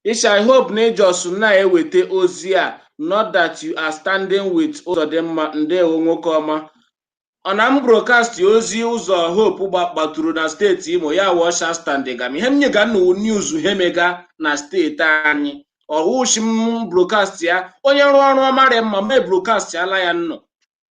Ishi, I hope na ijos na-eweta ozi a, not that you are standing with Uzodimma. Ndewo nwoke ọma. Ọ na m broadcast ozi ụzọ Hope gbatụrụ na steeti Imo ya wụọcha standịga m ihe m nyega nnuwu news hemega na steeti anyị ọwụshi m broadcast ya. Onye rụọ ọrụ ọmarị mma mee broadcast ala ya nnọ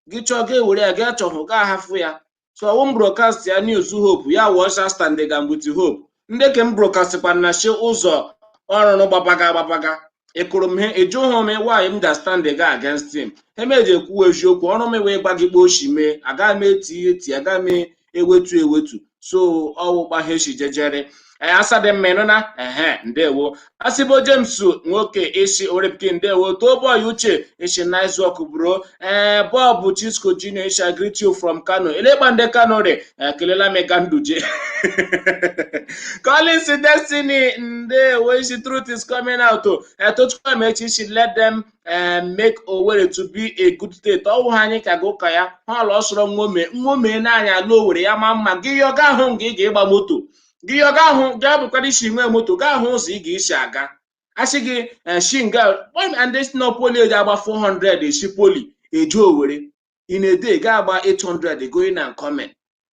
gị chọọ ga ewere ya, gị achọghị ga ahafụ ya. So ọwụ m broadcast ya news Hope ya wụọcha standịga m with Hope ndị ke m broadcastkwa na shi ụzọ. Ọrụrụ gbabaga agbabaga. Ịkụrụ m ihe ịjụghị m why m ga stand ga against him. Emeji ekwu eziokwu ọrụ m wee gba gị kpa oshi mee agaghị m eti eti, agaghị m ewetu ewetu. So ọwụkpa ha eshi jejere. Ee, asa dị mma, ịnụ na ehe. Ndewo, Asibo James nwoke ishi Orepkin, ndewo. Toboy Uche ishi, nice work, bro. Ee, Bob Chisco Junior ishi, I greet you from Kano. Elekpa ndị Kano re kelela m Ganduje. Collins Destiny, ndewo, ishi, truth is coming out. Tochukwu Amechi ishi, let them make Owerri to be a good state. Ọwụ ha anyị ka ga ụka ya ha ọla ọsọrọ nwome nwome n'anya ala Owerri ya ma mma gị yọ gaa hụ nga ị ga-ịgba moto gị yọ gaa hụ gaa bụkwara isi nwee moto gaa hụ ụzọ ị ga-esi aga asị gị shi nga and this no poly eji agba 400 esi poly eje Owerri in a day ga agba 800 going and coming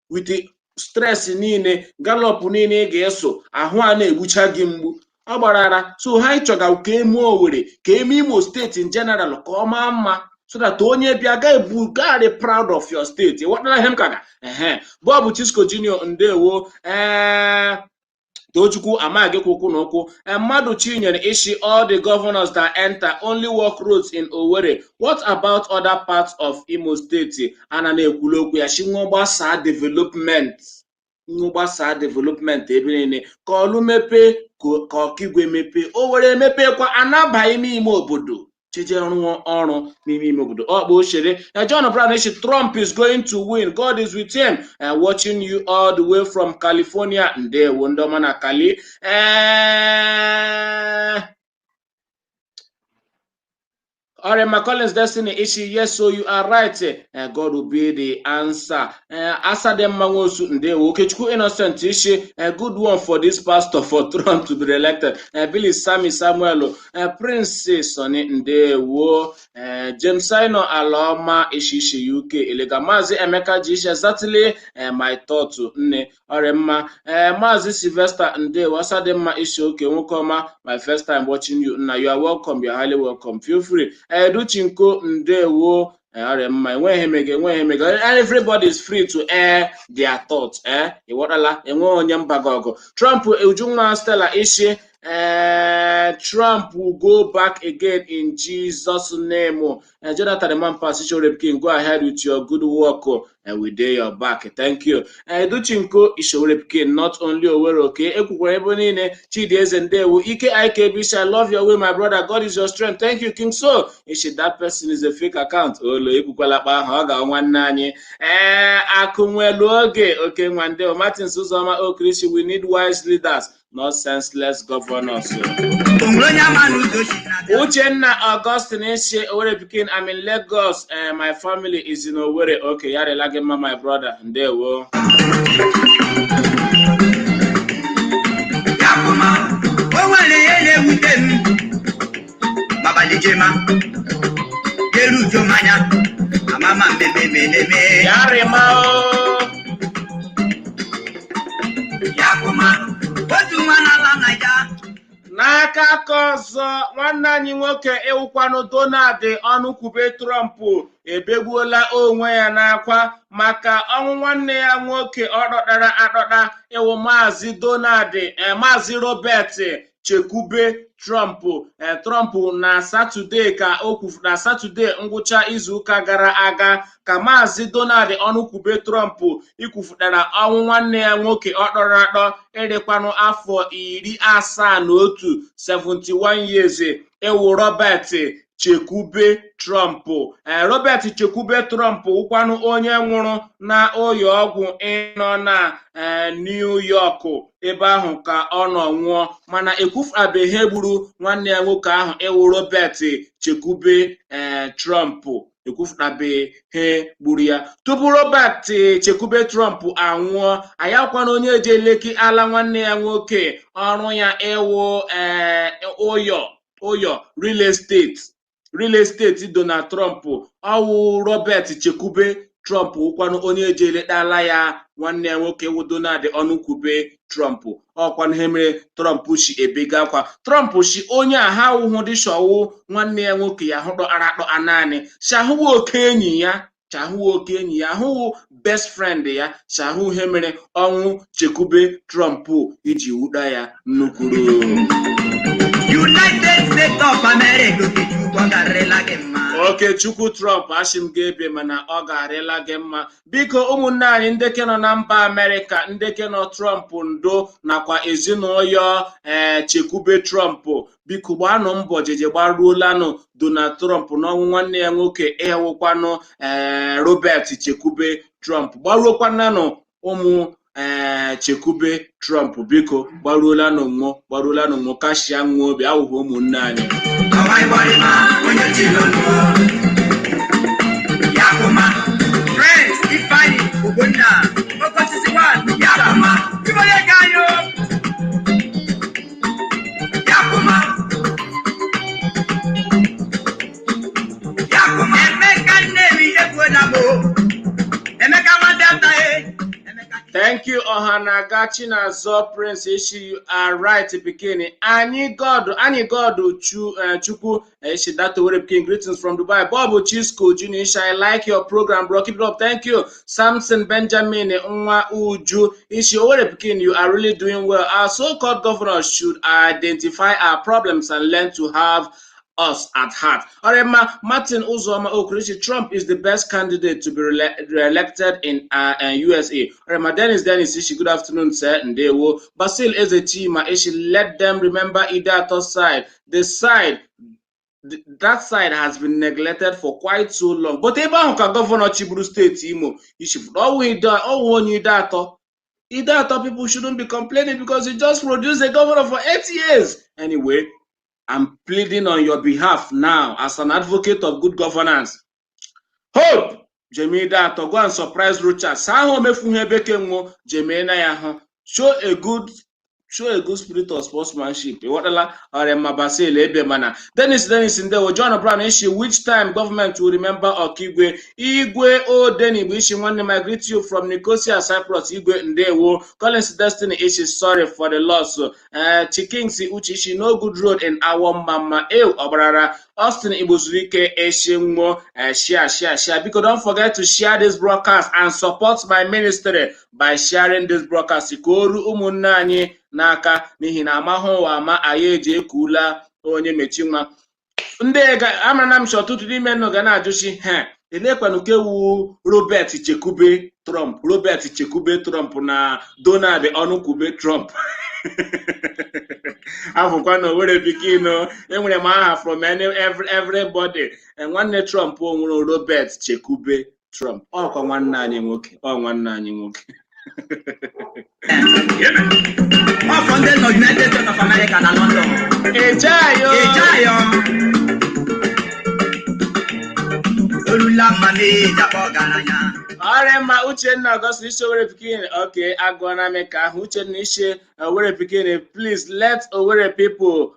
with the stress niile, gallop niile ị ga-eso ahụ a na-egbucha gị mgbu ọ gbara ara. So ha ịchọga ka eme Owerri, ka eme Imo Steeti in general ka ọ maa mma so that onye bịa ga ebu gari proud of your state. Ịghọtara ihe m ka ga ehe. Bob Chisco Junior, ndewo. Ee, Tochukwu amaghị kwụkwụ na ụkwụ. Mmadụ Chinyere ishi, all the governors that enter only work roads in Owerri. What about other parts of Imo State? Ana na-ekwulu okwu ya shi nwa gbasaa development, nwa gbasaa development ebe niile ka ọlụ mepee, ka Ọkigwe mepee, Owerri emepekwa, anabaghị ime ime obodo cheje rụọ ọrụ n'ime ime obodo ọkpa ochere. John Brown ishi, Trump is going to win. God is with him. Watching you all the way from California. Ndewo, ndị ọma na Cali. Orema Collins Destiny Ishi, yes, so you are right. God will be the answer. Asade Mmanwosu, ndewo. Okechukwu Innocent Ishi, a good one for this pastor for Trump to be elected. Billy Sammy Samuel, Prince Sonny, ndewo. James Sino Aloma Ishi Ishi UK, Elega Mazi Emeka Ji Ishi, exactly my thought, nne. Orema, Mazi Sylvester, ndewo. Asade Mma Ishi, okay, Nwokoma, my first time watching you. Nna, you are welcome. You are highly welcome. Feel free. Educhinko, ndewo. Ọrịa mma, enweghị emege, enweghị emege. Everybody is free to air their thoughts. Eh, ịghọtala? Enweghị onye mba gị ọgụ. Trump, Ujunwa Stella Ishi, Trump will go back again in Jesus' name. Jonathan Mampas King, go ahead with your good work and we dey your back. Thank you. Educhinko Ishore King, not only Owerri, okay? Ekwukwara ebe niile. Chidi Eze, ndewo. Ike IKB, I love your way, my brother. God is your strength. Thank you, King. So, Ishi, that person is a fake account. Olo, ekwukwala kpa ahụ, ọ ga nwanne anyị. Ee, akụ nwelu oge, oke nwa ndewo. Martin Uzoma Okrishi, we need wise leaders, not senseless governors. Onwere onye ama n'ụzọ si na-abịa. Uchenna Augustine Ishe, Owerri Pikin, I'm in Lagos. My family is in Owerri. Okay, yare gị mma, my brother. Ndewo. Ya kụma, o nwere ihe na-ewute m mabalị jema eru uju mmanya amama mmemme na-eme. Yare ma o. Ya kụma otu nwa n'ala Naija. N'aka aka ọzọ, nwanne anyị nwoke ịwụkwanụ Donald Ọnụkwube Trump ebegbuola onwe ya n'akwa maka ọnwụ nwanne ya nwoke ọ dọtara adọta, ịwụ Maazị Donald, Maazị Robert Chekwube Trump. Trump na Satọde ka o kwuru na Satọde ngwụcha izuụka gara aga ka Maazị Donald Ọnụkwube Trump ikwufutara ọnwụ nwanne ya nwoke ọ dọrọ adọ ịdịkwanụ afọ 71, 71 years, ewu Robert Chekwube Trump. Robert Chekwube Trump wụkwanụ onye nwụrụ na ụlọ ọgwụ ịnọ na New York, ebe ahụ ka ọ nọ nwụọ, mana ekwufabeghị ihe gburu nwanne ya nwoke ahụ ịwụ Robert Chekwube Trump. Ekwufutabeghị ihe gburu ya. Tupu Robert Chekwube Trump anwụọ, anyị akwana onye eje leki ala nwanne ya nwoke ọrụ ya ịwụ ụyọ ụyọ real estate Donald Trump. Ọwụ Robert Chekwube Trump wụkwanụ onye eje eletala ya nwanne ya nwoke wụ Donald Ọnụkwube Trump. Ọkwanụ ihe mere Trump si ebega akwa. Trump si onye a ha wụhụ dịshọwụ nwanne ya nwoke ya hụ dọkara akpọ naanị si ahụwa oke enyi ya, chahụ oke enyi ya, ahụwụ best friend ya, chahụ ihe mere ọnwụ Chekwube Trump iji wuda ya nnukwuru. States of America, Okechukwu, ọ garịla gị mma. Okechukwu Trump, asị m gị ebe mana ọ ga-arịla gị mma. Biko, ụmụnne anyị ndeke nọ na mba Amerịka, ndeke nọ Trump ndo nakwa ezinụlọ ee Chekwube Trump, biko gbaanụ mbọ jeje gbaruolanụ Donald Trump n'ọnwụ nwanne ya nwoke ịwụkwanụ ee Robert Chekwube Trump. Gbaruokwananụ ụmụ ee Chekwube Trump, biko gbaruolanụ nwụọ, gbaruolanụ nwụọ, kashia nwa obi awụghị ụmụnne anyị. Ọwa ịgbọrịma onye chilonu. Yakuma. Prince Ifeanyi Ogbonna. Oke osisi one. Yakuma. Ibo ya ga yo. Yakuma. Yakuma. Emeka Nnewi egbuola m o. Emeka nwa Delta e. Emeka. Thank you, Ohanaga Chinazo Prince Ishi. You are right, Pikin. Anyị God, anyị God, Chu, Chukwu, Ishi, that Owere Pikin. Greetings from Dubai. Bob Chisco Junior Ishi, I like your program, bro. Keep it up. Thank you. Samson Benjamin Nwa Uju Ishi, Owere Pikin, you are really doing well. Our so-called governors should identify our problems and learn to have us at heart. Orema Martin Uzoma Okurishi, Trump is the best candidate to be re-elected in USA. Orema Dennis Dennis Ishi, good afternoon, sir. Ndewo. Basil Ezechima Ishi, let them remember Ideato side. The side that side has been neglected for quite so long. But ebe ahụ ka governor chiburu steeti Imo Ishi, ọwụ onye Ideato. Ideato people shouldn't be complaining because he just produced a governor for 8 years. Anyway, I'm pleading on your behalf now as an advocate of good governance. Hope Jemida Ideato, go and surprise Rochas. Saa ahụ omefu ihe bekee nwụọ jemee na ya hụ. Show a good spirit of sportsmanship. Ịghọtala? Ọrịa Basil ebe mana Dennis Dennis Ndewo. John Brown Ishi, which time government will remember Okigwe? Igwe Odenigbo Ishi, nwanne m, I greet you from Nicosia, Cyprus. Igwe, Ndewo. Collins Destiny Ishi, sorry for the loss. Chikingsi Uche Ishi, no good road in our mama. Ew, Ọbarara. Austin Igbozurike Ishi nwo, share, share, share. Biko, don't forget to share this broadcast and support my ministry by sharing this broadcast. Ka o ru ụmụnne anyị n'aka n'ihi na amahụ ụwa ama anyị eji ekula onye mechi nwa ndị amara m si ọtụtụ n'ime nnụ ga na-ajụchi ha elekwanụ ka ewu Robert Chekwube Trump, Robert Chekwube Trump na Donald Ọnụkwube Trump afụkwa na Owere Pikin. Enwere m aha from any every everybody. Nwanne Trump o nwere Robert Chekwube Trump, ọkwa nwanne anyị nwoke, ọ nwanne anyị nwoke. Ọ fọ ndị nọ United States of America na London. Ejeayo. Ejeayo. Olula mma ìjàpọ̀ ọgaranya. Ọrịa Uchenna Augustine Ishe, Owere Pikin. Okay, agụọna m ka ahụ Uchenna Ishe, Owere Pikin, please let Owere people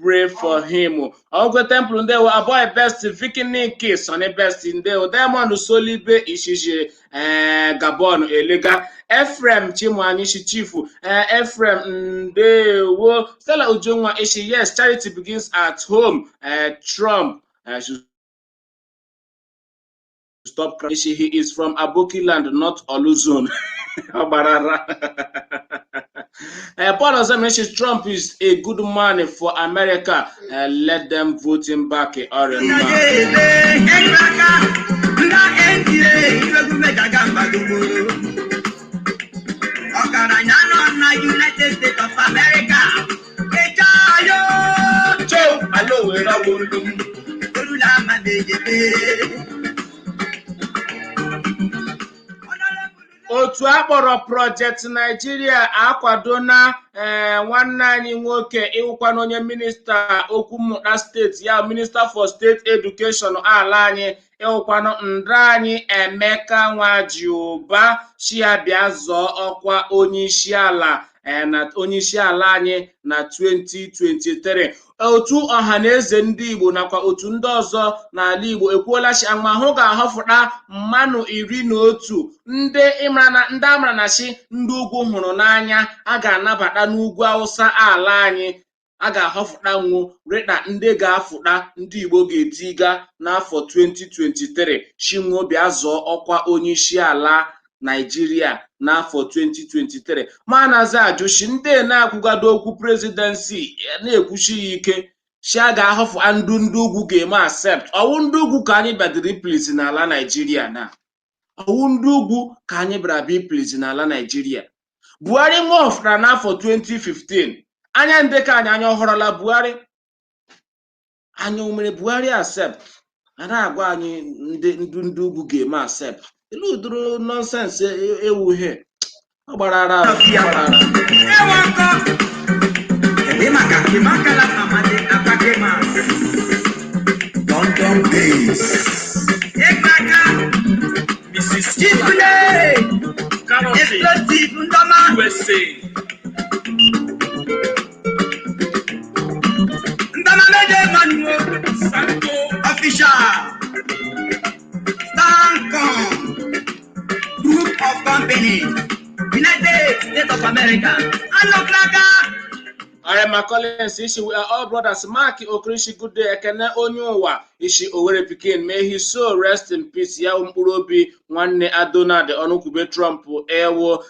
pray for him. Ogwe Temple, ndewo. Aboy Best Vikiniki Sonny Best, ndewo. Diamond Solibe Ishishi, Gabon Elega. Ephraim Chimwani Ishi, Chifu Ephraim, ndewo. Stella Ujunwa Ishi, yes, charity begins at home. Trump should stop crying. He is from Aboki land, not Oluzone. Ọgbarara. Paul Ozemeshi, Trump is a good man for America. Let them vote him back. Ọrịa. Ebe aka ndị NTA iwegwu mejaga mba gbogboro. Ọgaranya nọ na United States of America. Ejeayo. Joe, alo were ọgwụ ndụ m. Olula mma ejebe. Otu akpọrọ Project Nigeria akwadona ee nwanne anyị nwoke ịwụkwana onye minista okwu mmụta steeti ya, Minister for State Education ala anyị, ịwụkwanụ nda anyị Emeka Nwajiụba, chi ya bịa zọọ ọkwa onyeisi ala na onyeisi ala anyị na 2023. Otu ọha na eze ndị Igbo nakwa otu ndị ọzọ n'ala Igbo ekwuola chi amahụ ga-ahọfụta mmanụ 11 ndị ndị amara na chi ndị ugwu hụrụ n'anya a ga-anabata n'ugwu Awụsa ala anyị. A ga-ahọfụta nwu rịta ndị ga-afụta ndị Igbo ga-etiga n'afọ 2023 chinwo bịa zọọ ọkwa onyeisi ala Naijiria n'afọ 2023. Ma na-aza ajụchi ndị na-akwụgado okwu presidency na-ekwuchi ya ike. Shi a ga-ahọfụ ndụ ndị ugwu ga-eme accept. Ọwụ ndị ugwu ka anyị bịadiri please n'ala Naijiria na ọwụ ndị ugwu ka anyị bịara bịa please n'ala Naijiria. Buhari nwụọfụra n'afọ 2015. Anya ndekọ anyị anya ọhụrụla Buhari anya o mere Buhari accept. A na-agwa anyị ndị ndu ndị ugwu ga-eme accept. Elu ụdịrị nonsense ewu ihe ọ gbara ara ọ gbara ara. Ewo nkọ. Ebe maka Kimakala Amadi Apakemas. London Base. Ịgbaka. Mrs. Chibule. Carrollton, Explosive Ndọma. USA. Ndọma meje mmanụ. Santo Official. Stancom. Group of Company. United States of America. Alọklaka. Arema Collins ishi, we are all brothers. Mark Okrishi, good day. Ekene onye ụwa ishi Owerri pikin, may his soul rest in peace. Ya mkpụrụ obi nwanne Adonad Ọnụkwube Trump ewo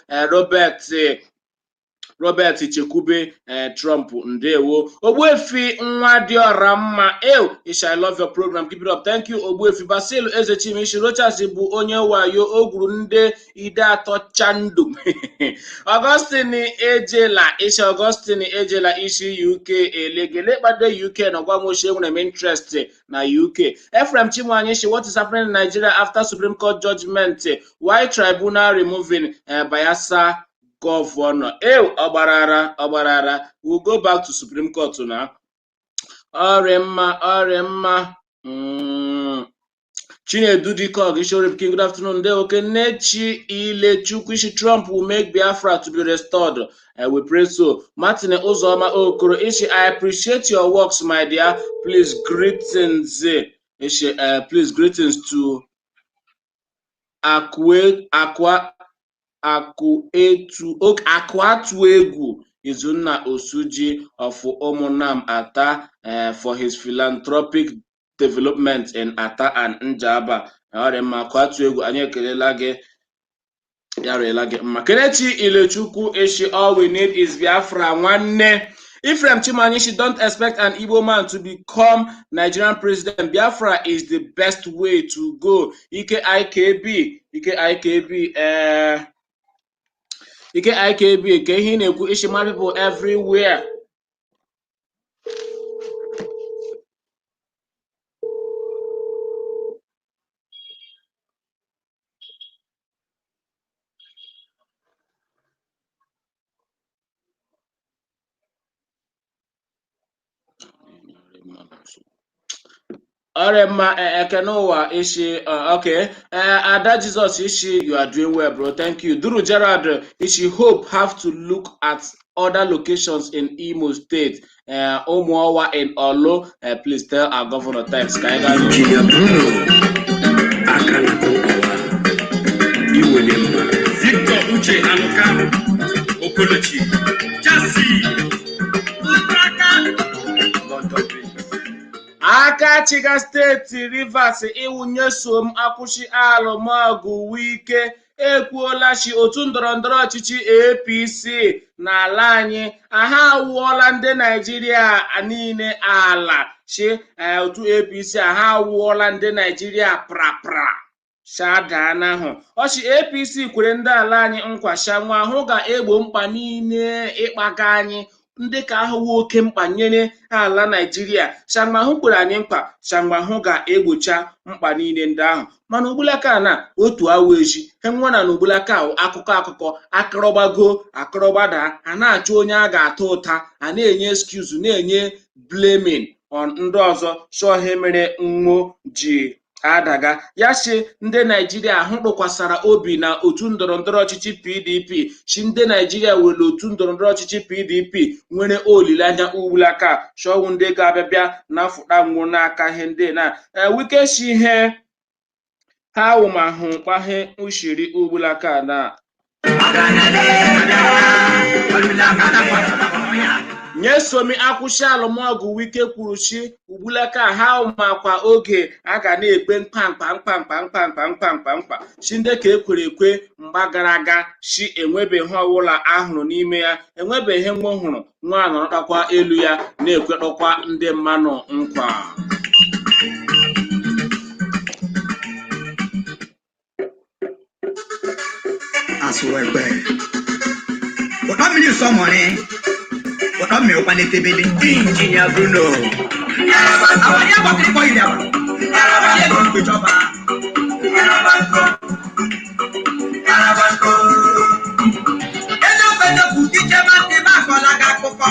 Robert Chekwube Trump, ndewo. Ogbuefi nwa dị ọra mma ew ishi, I love your program, keep it up. Thank you, Ogbuefi. Basil Ezechim ishi Rochas bụ onye wayo, o gwuru ndị ide atọ chandum. Augustine Ejela ishi, Augustine Ejela ishi UK elegele kpado UK na ọgwamoshi, enwere m interest na UK. Ephraim Chinwanye ishi, what is happening in Nigeria after Supreme Court judgment? Why tribunal removing Bayelsa governor? Ew, ọgbarara ọgbarara. We'll go back to Supreme Court na ọrịa mma ọrịa mma. Chinedu Dikog Ishorip King, good afternoon. Ndewo. Kenechi Ilechukwu ishi Trump will make Biafra to be restored. We pray so. Martin Uzoma Okoro ishi, I appreciate your works, my dear. Please greetings. Ishi, please greetings to Akwe Akwa Akuetu Akuatu Egwu Izunna Osuji of Umunam Ata for his philanthropic development in Ata and Njaba. Ọ dị mma, Akuatu Egwu, anyị ekelela gị, ya rịela gị mma. Kelechi Ilechukwu Eshi, all we need is Biafra nwanne. Ephraim Chimanyishi, don't expect an Igbo man to become Nigerian president. Biafra is the best way to go. Ike IKB, Ike IKB, Ike IKB, ka ihe ị na-ekwu ishi mad people everywhere. Ọrịa mma. Ekene ụwa ishi, okay. Ada Jesus ishi, you are doing well, bro. Thank you. Duru Gerard ishi, Hope have to look at other locations in Imo State. Ụmụọwa in Olo. Please tell our governor thanks. Ka anyị gaa n'ihu. Engineer Bruno aka na-akụ ụwa iwenye mma. Victor Uche Anuka Okolochi Chassis London Base. Aka chiga steeti Rivers iwunyesom akwụsị alụmọgụ Wike ekwuola chi otu ndọrọndọrọ ọchịchị APC n'ala anyị aha awụọla ndị Naijiria niile ala chi otu APC aha awụọla ndị Naijiria prapra shadanahụ ọchị. APC kwere ndị ala anyị nkwa shanwa hụ ga-egbo mkpa niile ịkpaga anyị ndị ka ahụwo oke mkpa nyere ala Naijiria. Shamahụ kwere anyị mkpa shamahụ ga-egbocha mkpa niile ndị ahụ, mana ugbulaka na otu awa echi nwa na ugbulaka akụkọ akụkọ akọrọgbago akọrọgbada a na-achọ onye a ga-ata ụta, a na-enye excuse, na-enye blaming on ndị ọzọ chọọ mere nwo ji adaga ya. Si ndị Naijiria ahụ tụkwasara obi na otu ndọrọndọrọ ọchịchị PDP, si ndị Naijiria were otu ndọrọndọrọ ọchịchị PDP nwere olileanya ugbulaka chọwụ ndị ga-abịa bịa na fụta nwụ n'aka ihe ndị na Wike si ihe ha wụmahụ kpahe ushiri ugbulaka na nyesomi akwụsị alụmọgụ. Wike kwuru chi ugbulaka ha makwa oge a ga na-ekpe mkpa mkpa mkpa mkpa mkpa mkpa mkpa mkpa mkpa chi ndị ka ekwere ekwe mgbe mgba gara aga shi enwebeghị ọwụla ahụrụ n'ime ya, enwebeghị nwa hụrụ nwa nọrọkwa elu ya na-ekwekọkwa ndị mmanụ nkwa. Asụwekwe ụtọ mmiri sọmọrị ụtọ mmiri kwanetebele Injinia Bruno àwọn ní àbọ̀kiri kọ ilẹ̀ ọ̀rọ̀ ní èlò ìgbèjọba. Ezokwezokwu dike ma ntị ma akọla gị akụkọ.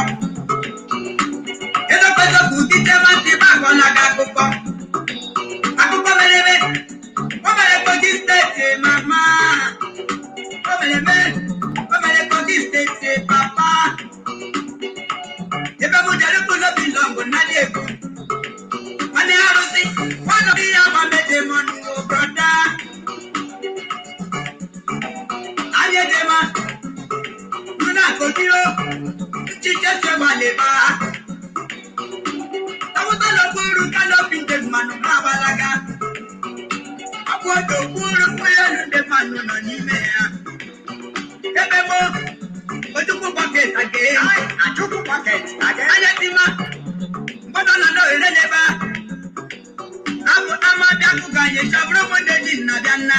Ezokwezokwu dike ma ntị ma akọla gị akụkọ. Akụkọ mere eme, o mere Kogi Steeti mama. O mere eme, o mere Kogi Steeti papa. Ebe m jere mkpụrụ obi lọngụ nnadị ego. Nwanne arụsị, nwanne ihe agba meje mọnụ brọda. Anyị ejema, nuna kotiro, nchiche segbaleba. Tawụta n'okpuru kanopi ndị mmanụ ha agbalaga. Ọkụ odo kwuru mkpụrụ elu ndị mmanụ nọ n'ime ya. Ebe mo, Ojukwu bucket again. Achukwu bucket again. Anya tima, mgbọdọ na nọ ere n'ebe a. Abụ ama bịa kụga anyị chabụrụ m ndị ji nna bịa nna.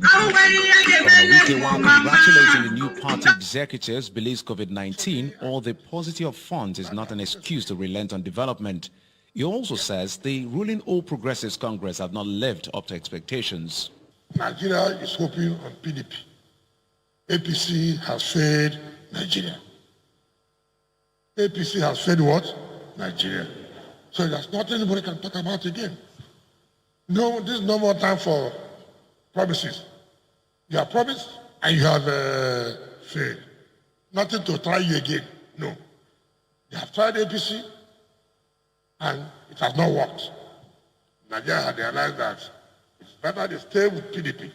Ahụ nwere ihe ga-eme Wike, while mama. congratulating the new party executives, believes COVID-19 or the paucity of funds is not an excuse to relent on development. He also says the ruling All Progressives Congress have not lived up to expectations. Nigeria is hoping on PDP. APC has failed Nigeria. APC has failed what? Nigeria. So there's nothing anybody can talk about again. No, this is no more time for promises. You have promised and you have failed. Nothing to try you again. No. They have tried APC and it has not worked. Nigeria had realized that it's better they stay with PDP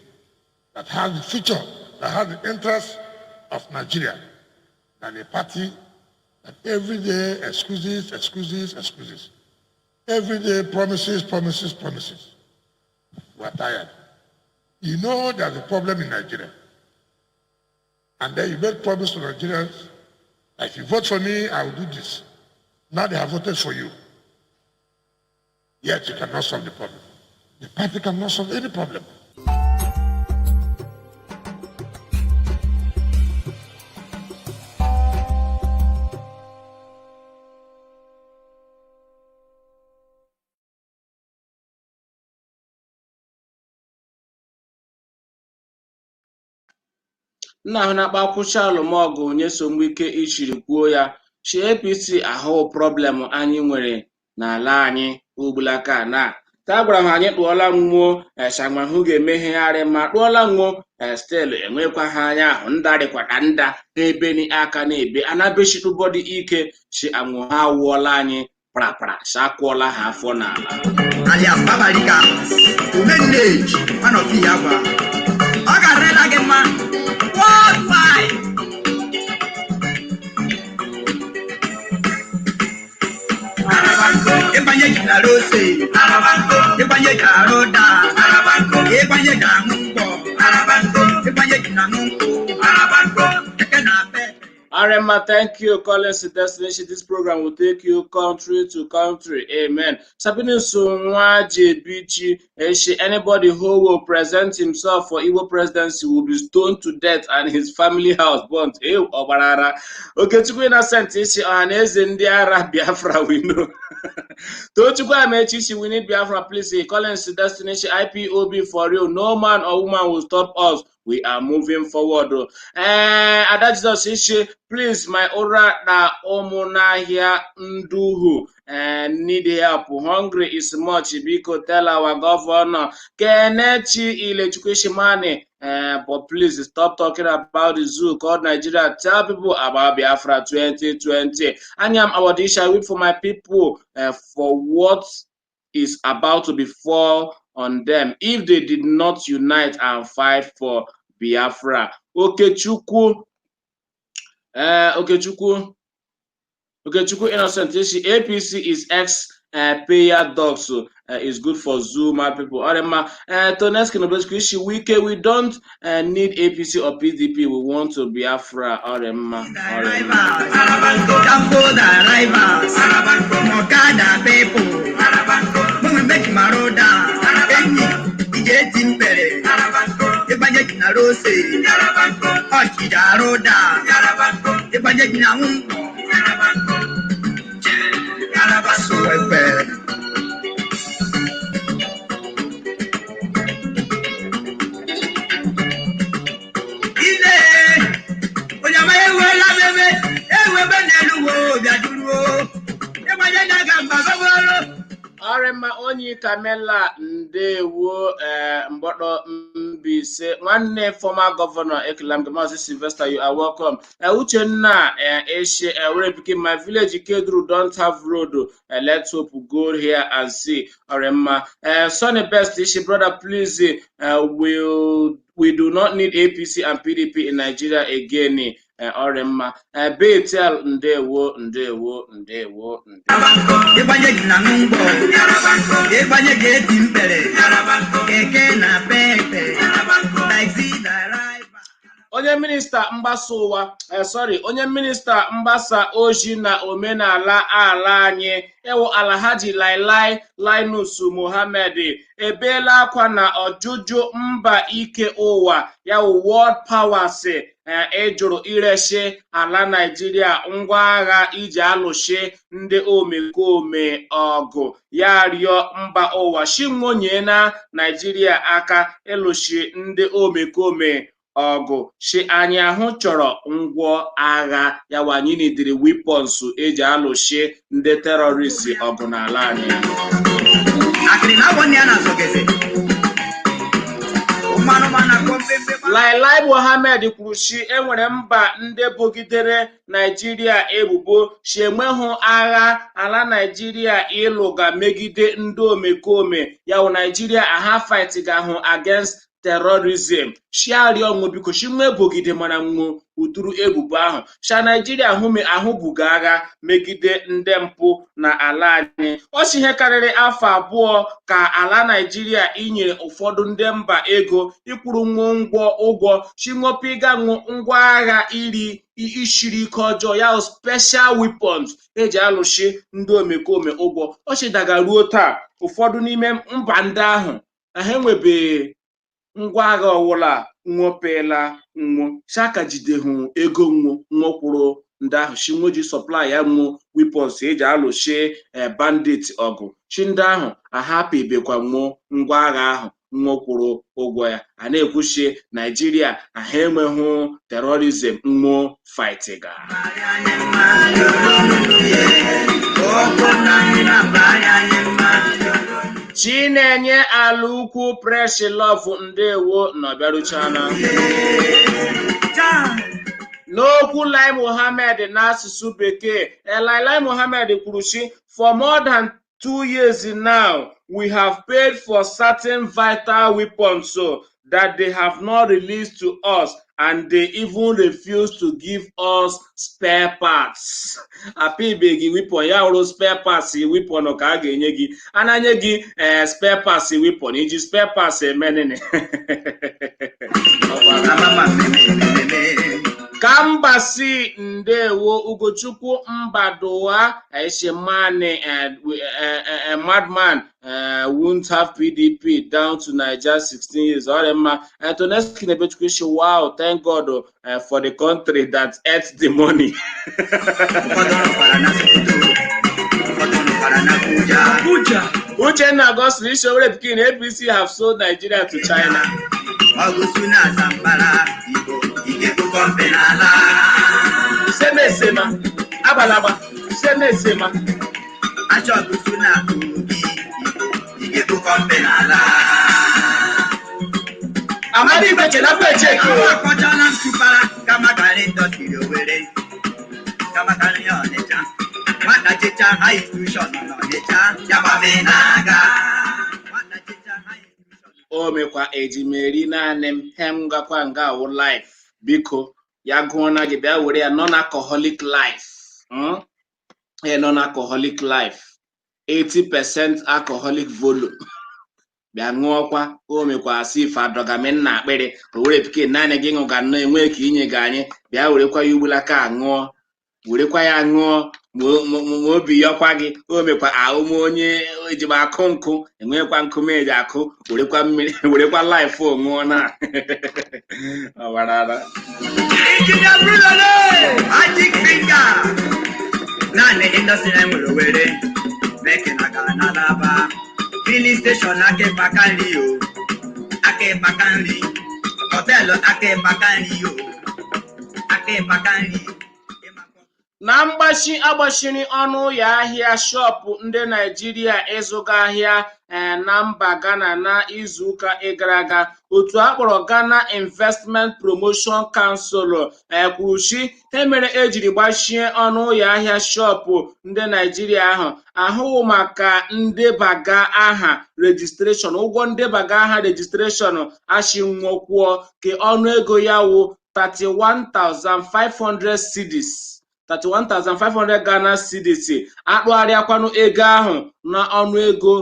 that has the future, that has the interest of Nigeria, than a party that every day excuses, excuses, excuses. Every day promises, promises, promises. We are tired. You know there's a problem in Nigeria. And then you make promise to Nigerians, if you vote for me, I will do this. Now they have voted for you. Yet you cannot solve the problem. The party cannot solve any problem. Nna ahụ na-akpa akwụcha alụmọgụ Nyesom Wike ichiri kwuo ya shi APC ahụ problem anyị nwere n'ala anyị ugbulaka na taa gwara ha anyị tụọla nwuo eshamahụ ga-emegharị ma tụọla nwuo estel enwekwa ha anya ahụ nda dịkwata nda ebe ni aka na-ebe anabeshitụbọdị ike shi anwụ ha awụọla anyị prapra shakwụọla ha afọ n'ala. Alias Babalika, Omeneji, one of the Yagwa. Ọ ga-arịla gị mma. Worldwide. Ịgbanye ji na ose, ịgbanye ji arụ ụda, ịgbanye ji aṅụ ngwọ, ịgbanye ji na aṅụ nkwụ, keke na ape. Arema, thank you, Collins Destination. This program will take you country to country. Amen. Sabine Sunwajebichi, Eshe, anybody who will present himself for Igbo presidency will be stoned to death and his family house burnt. Hey, Obarara. Okechukwu Innocent, Eshe, Ohaneze ndị ara Biafra, we know. Tochukwu Amechi, Eshe, we need Biafra, please. Collins Destination, IPOB for real. No man or woman will stop us. We are moving forward. Ada Jesus Ishe, please, my ora na ụmụnahịa nduhu need help. Hungry is much. Biko tell our governor Kenechi Ilechukwu Ishimani. But please stop talking about the zoo called Nigeria. Tell people about Biafra 2020. Anyam Awadisha, weep for my people for what is about to befall on them if they did not unite and fight for Biafra. Okechukwu, Okechukwu, Okechukwu Innocent, APC is ex Paradox is good for Zuma people. Ọ dị mma. Toneski Nobesku ishi Wike, we don't need APC or PDP, we want to Biafra. Ọ dị mma. Ọ dị mma. Danfo the rivals, Okada people, Mụnwe meji maroda, enyi ije eti mpere, ịgbanye ji na rose, ọchịcha arụda, ịgbanye ji na nwụnkwọ, so efe. Ile onye amaghị ewela bebe ewebe n'elu wo bịa duruo ịgbanye na-aga mba gọbọrọ. Ọrịma onye Kamela ndewo mgbọdọ Mbaise nwanne former governor Ekelam Maazị Sylvester, you are welcome. Uchenna Eshe were pikin my village Ikeduru don't have road. Let's hope we go here and see. Ọrịma Sonny Best Ishe, brother, please, will we do not need APC and PDP in Nigeria again. Ọrịma Betel ndewo ndewo ndewo ndewo. Ịgbanye gị na ngwọ, ịgbanye gị eti mpere, keke na pepe, taxi driver. Onye minista mgbasa ụwa, sorry, onye minista mgbasa ozi na omenala ala anyị ewu Alhaji Lailai Linus Mohammed ebeela akwa na ọjụjụ mba ike ụwa ya wụ World Powers ịjụrụ ireshi ala Naijiria ngwa agha iji alụshi ndị omekome ọgụ. Ya rịọ mba ụwa shinwonye na Naijiria aka ịlụshi ndị omekome ọgụ shi anyị ahụ chọrọ ngwọ agha ya wa anyị nidiri weapons eji alụshi ndị terrorist ọgụ n'ala anyị. Akịrị na abọ nne ya na-azọgeze. Mmanụ mana akọ mpempe. Lailai Mohammed kwuru shi enwere mba ndị bogidere Naijiria ebubo shi enweghị agha ala Naijiria ịlụga megide ndị omekome ya wụ Naijiria aha fight gahụ against terrorism. Shi arịọ nwụ biko shi nwe bogide mana nwụ uduru ebubo ahụ sha Naijiria ahụme ahụbuga agha megide ndị mpụ na ala anyị. Ọ sị ihe karịrị afọ 2 ka ala Naijiria inyere ụfọdụ ndị mba ego ịkwụrụ nwụ ngwọ ụgwọ chinwopiga nwụ ngwa agha iri ishiri ike ọjọọ ya wụ special weapons eji alụshi ndị omekome ụgwọ. Ọ chịdaga ruo taa ụfọdụ n'ime mba ndị ahụ na ha enwebeghị ngwa agha ọwụla nwopela nwụ shaka jidehụ ego nwụ nwụkwụrụ ndị ahụ shinwo ji supply ya nwụ weapons eji alụshi bandit ọgụ chi ndị ahụ ahapụbekwa nwụ ngwa agha ahụ nwụkwụrụ ụgwọ ya. A na-ekwuchi Naijiria aha enweghị terrorism nwụ fightiga. Chinenye ala ukwu Fresh Love ndewo na ọbịaruchana. N'okwu Lai Mohammed n'asụsụ bekee, Lai Mohammed kwuru sị, for more than 2 years now, we have paid for certain vital weapons so that they have not released to us, and they even refuse to give us spare parts. Apịbeghị weapon ya wụrụ spare parts weapon ka a ga-enye gị. A na-enye gị spare parts weapon iji spare parts eme nini. Ka mba si ndewo Ugochukwu Mbadoa Eshemani, a madman won't have PDP down to Niger 16 years. Ọ dị mma. Toneski Nebechukwu shi, wow, thank God for the country that ate the money. Ụfọdụ nọkwara na Sokoto, ụfọdụ nọkwara na Abuja. Abuja. Uchenna Augustine Ishowere Pikin, APC have sold Nigeria to China. Ọgụsụ na Zamfara, Igbo, Igekụkọ mpe n'ala. Semesema, abalaba, semesema. Achọgụsụ na Kogi, Igbo, Igekụkọ mpe n'ala. Amadi Ibeche na Echeke. Àwọn akọchala ntụpara kama karị ndọtiri Owerri, kama karị Ọnịcha. Nwata chicha high institution n'Ọnịcha, ya gbame na-aga. Nwata chicha high institution. O mekwa ejimeri naanị m hem gakwa nga awụ life. Biko ya gụọ na gị bịa were ya non-alcoholic life. Non-alcoholic life. 80% alcoholic volume bịa ṅụọkwa. O mekwa asị ife adọgami nna akpịrị o were pikin naanị gị ṅụga nnọọ enwee ka inye gị anyị bịa werekwa ya ugbulaka ṅụọ, werekwa ya ṅụọ ma obi yọkwa gị. O mekwa ahụm onye ejim akụ nkụ enwekwa nkụ m eji akụ, werekwa mmiri werekwa laịfụ ṅụọ na ọwarara. Injinia Bruno le Magic Finger naanị indọstrị anyị nwere Owerri mekina ga n'Alaba filling station aka ịkpaka nri o, aka ịkpaka nri họteelụ, aka ịkpaka nri o, aka ịkpaka nri. Na mgbachi agbachiri ọnụ ụlọ ahịa shọpụ ndị Naijiria ịzụga ahịa na mba Ghana na izuụka gara aga, otu akpọrọ Ghana Investment Promotion Council kwuru shi e mere ejiri gbachie ọnụ ụlọ ahịa shọpụ ndị Naijiria ahụ ahụwụ maka ndebaga aha registration, ụgwọ ndebaga aha registration ashinwokwuo ka ọnụego ya wụ 31,500 cedis, 31,500 Ghana cedis. Akpụgharịakwanụ ego ahụ na ọnụego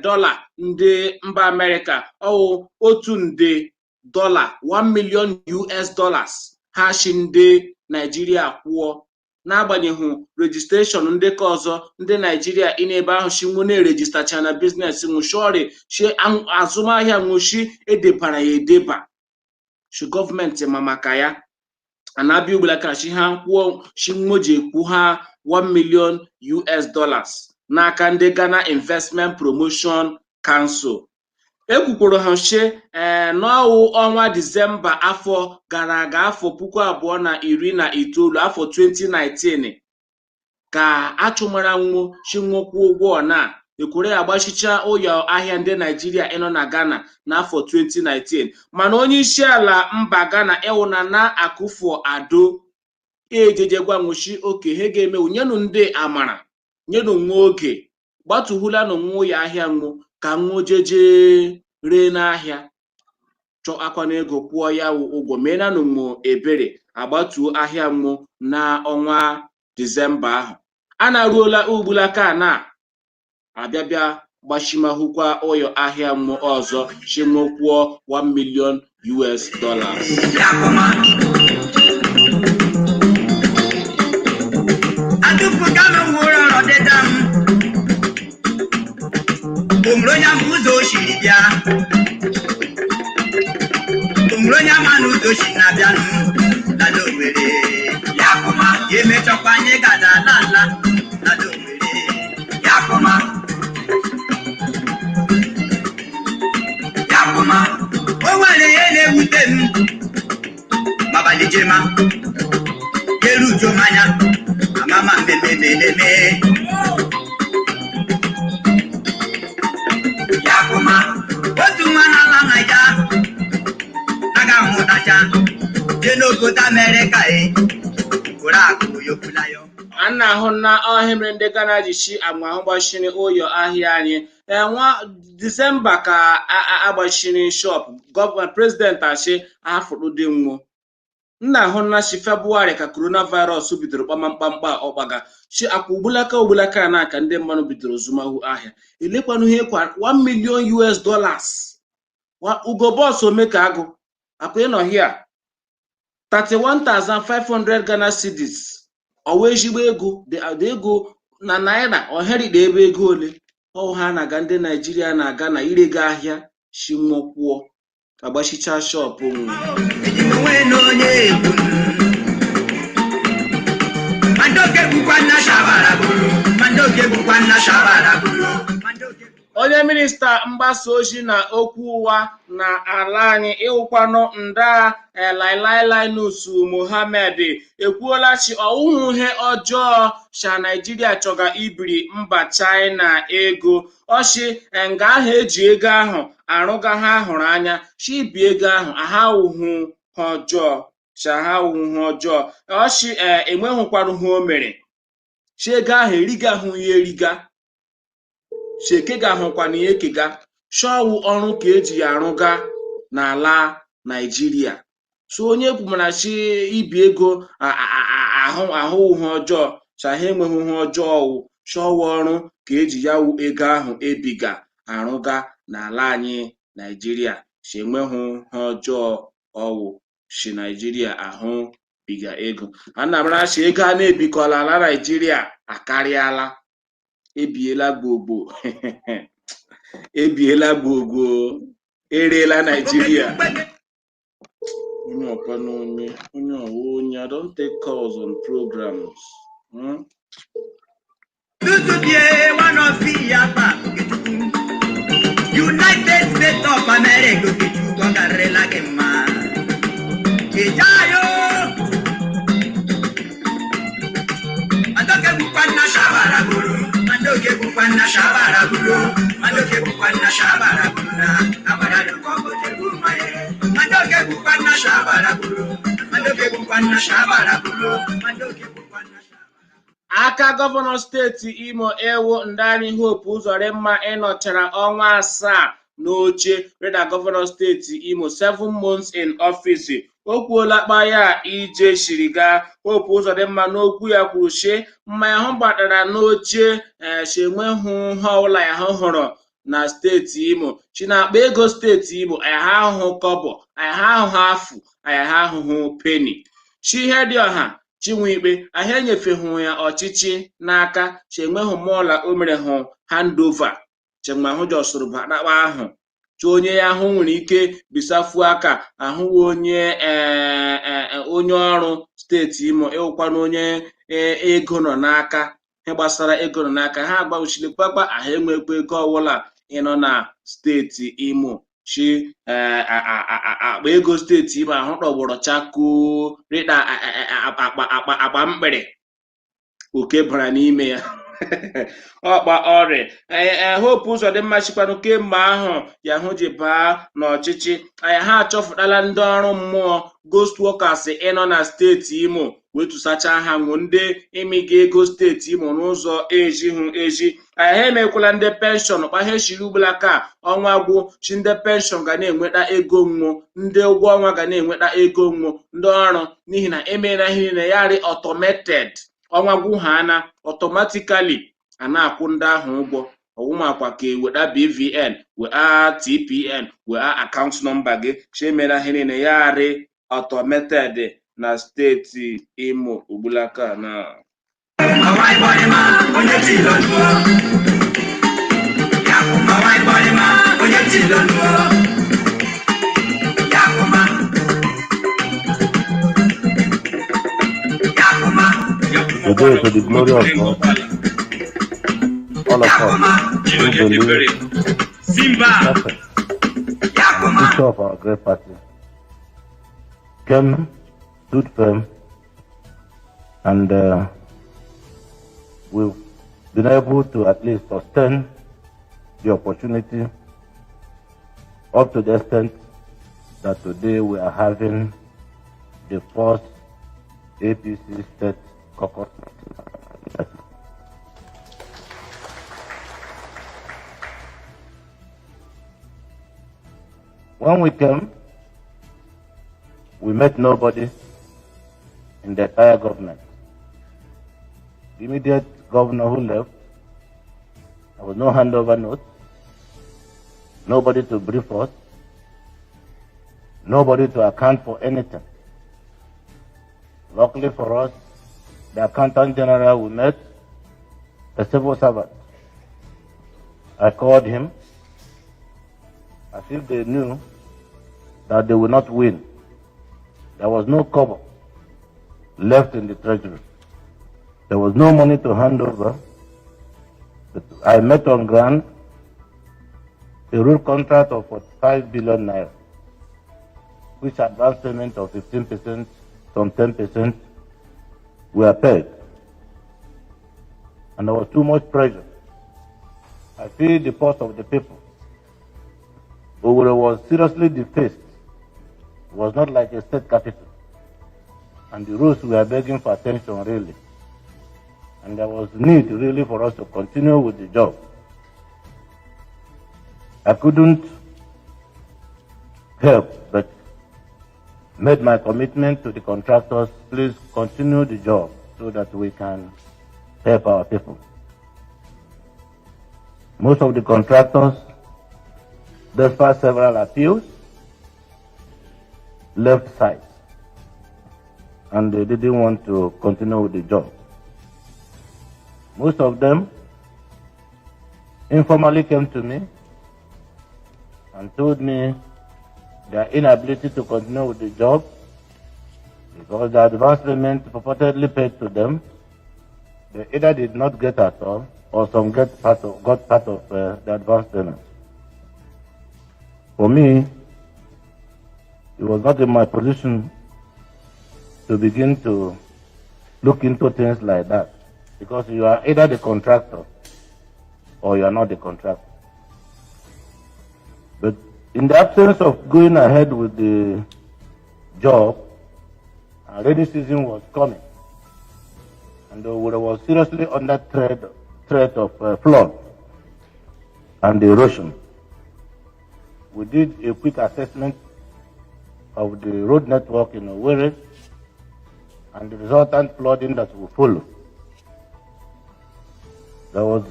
dọla ndị mba Amerịka, ọwụ $1 nde, 1 million US dollars ha shi ndị Naijiria kwụọ. N'agbanyeghị registration ndekọ ọzọ ndị Naijiria ị n'ebe ahụ shi nwu na-eregistacha na business nwụshọrị shi azụmahịa nwụshi edebara ya edeba shi gọọmenti ma maka ya ana-abịa ugbulaka shi ha kwụọ shi nwoji ekwu ha 1 million US dollars n'aka ndị Ghana Investment Promotion Council. Ekwukwuru ha shi n'ọwụ ọnwa Disemba afọ gara aga, afọ 2019, afọ 2019, ka achụmara nwo shi nwokwu ụgwọ na ekwere ya agbachicha ụlọ ahịa ndị Naijiria ịnọ na Ghana n'afọ 2019. Mana onye isi ala mba Ghana ịwụna na Akufo-Addo ejeje gwa nwụchi oke ha ga-emewu nyenụ ndị amara nyenụ nwa oge gbatuhulanụ nwa ụlọ ahịa nwụ ka nwụ jeje ree n'ahịa chọọ akwana ego kwụọ ya wụ ụgwọ meenanụ mụ ebere agbatuo ahịa nwụ na ọnwa Disemba ahụ a na-aruola ugbulaka na abịabịa gbachimahụkwa ụyọ ahịa mụ ọzọ chimụkwụọ 1 million US dollars. Adụpụta m nwụrụ ọrọ dịda m onwere onye ama ụzọ o siri bịa, onwere onye ama na ụzọ o si na-abịanụ lala Owerri ya kụma ya emechọkwa anyị gada ala ala lala Owerri ya kụma ya kụma. O nwere ihe na-ewute m mabalị jema eru uju mmanya amama mmemme ya kụma otu nwa n'ala Naija aga ahụtacha jee n'obodo Amerịka e kwụrụ akụ yokwula ya. A na-ahụ na ọhịa mere ndị Ghana ji shi agba ahụ gbachiri ụyọ ahịa anyị nwa Disemba ka agbachiri shop gọvanọ prezidenti achị afụrụ dị nwụ nna ahụ na shi Febụwarị ka coronavirus bidoro kpamkpamkpa ọkpaga shi akwa ugbulaka ugbulaka na ka ndị mmadụ bidoro zụmahụ ahịa elekwanụ ihe kwa 1 million US dollars. Ugo bọs ome ka agụ akwa ịnọ hia 31,500 Ghana cedis ọwa ezigbo ego dị ego na naira oherikpa ebe ego ole ọwụ ha na-aga ndị Naijiria na-aga na irega ahịa shi nwụkwụọ agbachicha shọpụ nwe. Eji m onwe na onye egwu Mandoke bụkwa nna shabara bụrụ Mandoke bụkwa nna shabara bụrụ. Onye minista mgbasa ozi na okwu ụwa na ala anyị ịwụkwanụ nda Lailailinus Mohammed ekwuola chi ọwụhụ ihe ọjọọ sha Naijiria chọga ibiri mba China ego ọchị nga ahụ eji ego ahụ arụga ha hụrụ anya chi bi ego ahụ aha wụhụ ha ọjọọ sha ha wụhụ ha ọjọọ ọchị enweghịkwanụ ha o mere chi ego ahụ eriga ahụ ya eriga cheke ga-ahụkwana ya ekega shọwụ ọrụ ka eji ya arụga n'ala Naijiria. So onye kwumara chi ibi ego ahụ ahụ ha ọjọọ cha ha enweghị ha ọjọọ wụ Shọwa ọrụ ka eji ya wụ ego ahụ ebiga arụga n'ala anyị Naijiria si enweghị ha ọjọọ ọwụ si Naijiria ahụ biga ego a na-amara si ego a na-ebikọla ala Naijiria akarịala ebiela gbogbo ebiela gbogbo ereela Naijiria. Onye ọkwa n'onye onye ọwa onye, I don't take calls on programs. Tutubie one of Iyapa Okechukwu. United States of America, Okechukwu, ọ garịla gị mma. Ijayo. Madoke bụkwa nna shabara buru. Madoke bụkwa nna shabara buru. Madoke bụkwa nna shabara buru na agbara dụkọ otegbu mmanya. Madoke bụkwa nna shabara buru. Madoke bụkwa nna shabara buru. Madoke bụkwa nna shabara. Aka gọvanọ steeti Imo ewu Ndani Hope Uzodimma ịnọchara ọnwa 7 n'oche rịda gọvanọ steeti Imo, 7 months in office. O kwuola kpa ya ije shiri gaa. Hope Uzodimma n'okwu ya kwuru sị mmanya ahụ gbatara n'oche si enweghị ihe ọbụla ya hụ hụrụ na steeti Imo chi na akpa ego steeti Imo anyị ahụhụ kọbọ, anyị ahụhụ afụ, anyị ahụhụ penny chi ihe dị ọha Chinweikpe ahụ enyefeghị ya ọchịchị n'aka chi enweghị mọla o mere hụ handover chimahụ jọsụrụ bakpakpa ahụ chi onye ya ahụ nwere ike bisafu aka ahụghị onye onye ọrụ steeti Imo ịwụkwana onye ego nọ n'aka, ihe gbasara ego nọ n'aka ha agbawuchiri kpakpa ahụ enwekwa ego ọbụla ịnọ na steeti Imo chi akpa ego steeti Imo ahụ tọgbọrọ chakoo rịda akpa akpa akpa mkpịrị oke bara n'ime ya ọkpa ọrịa. Ee, Hope Uzodimma chịkwanụ kemgbe ahụ ya hụ ji baa n'ọchịchị anyị ha achọpụtala ndị ọrụ mmụọ, ghost workers ịnọ na steeti Imo wee tụsacha ha nwụ ndị ịmịga ego steeti Imo n'ụzọ ejighị eji. Anyị ha emekwala ndị pension kpahe shiri ugbula ka ọnwa gwụ chi ndị pension ga na-enweta ego nwụ, ndị ụgwọ ọnwa ga na-enweta ego nwụ ndị ọrụ n'ihi na emeela ihe niile ya rị automated. Ọnwa gwụ ha na automatically a na-akwụ ndị ahụ ụgwọ ọwụmakwa ka eweta BVN, weta TPN, weta account number gị chi emeela ihe niile ya rị automated na steeti Imo ugbulaka na. Ọwa onye ti lọnuo. Yakuma wa onye ti lọnuo. Yakuma. Yakuma. Today, to the glory of God, all of us who believe Simba. perfect Yakuma. future of our great party came, stood firm, and we've been able to at least sustain the opportunity up to the extent that today we are having the first APC state caucus meeting. When we came, we met nobody in the entire government. The immediate governor who left, there was no handover note, nobody to brief us, nobody to account for anything. Luckily for us, the accountant general we met, a civil servant. I called him as if they knew that they would not win. There was no cover left in the treasury. There was no money to hand over. But I met on ground a road contract of 45 billion naira, which advance payment of 15%, some 10% were paid. And there was too much pressure. I feel the pulse of the people. Owerri was seriously defaced. It was not like a state capital. And the roads were begging for attention, really. And there was need, really, for us to continue with the job. I couldn't help but made my commitment to the contractors, please continue the job so that we can help our people. Most of the contractors, despite several appeals, left site and they didn't want to continue with the job. Most of them informally came to me and told me their inability to continue with the job because the advance payment purportedly paid to them, they either did not get at all or some got part of the advance payment. For me, it was not in my position to begin to look into things like that because you are either the contractor or you are not the contractor. But in the absence of going ahead with the job, and rainy season was coming, and the Owerri was seriously under threat of flood and erosion. We did a quick assessment of the road network in Owerri and the resultant flooding that will follow. There was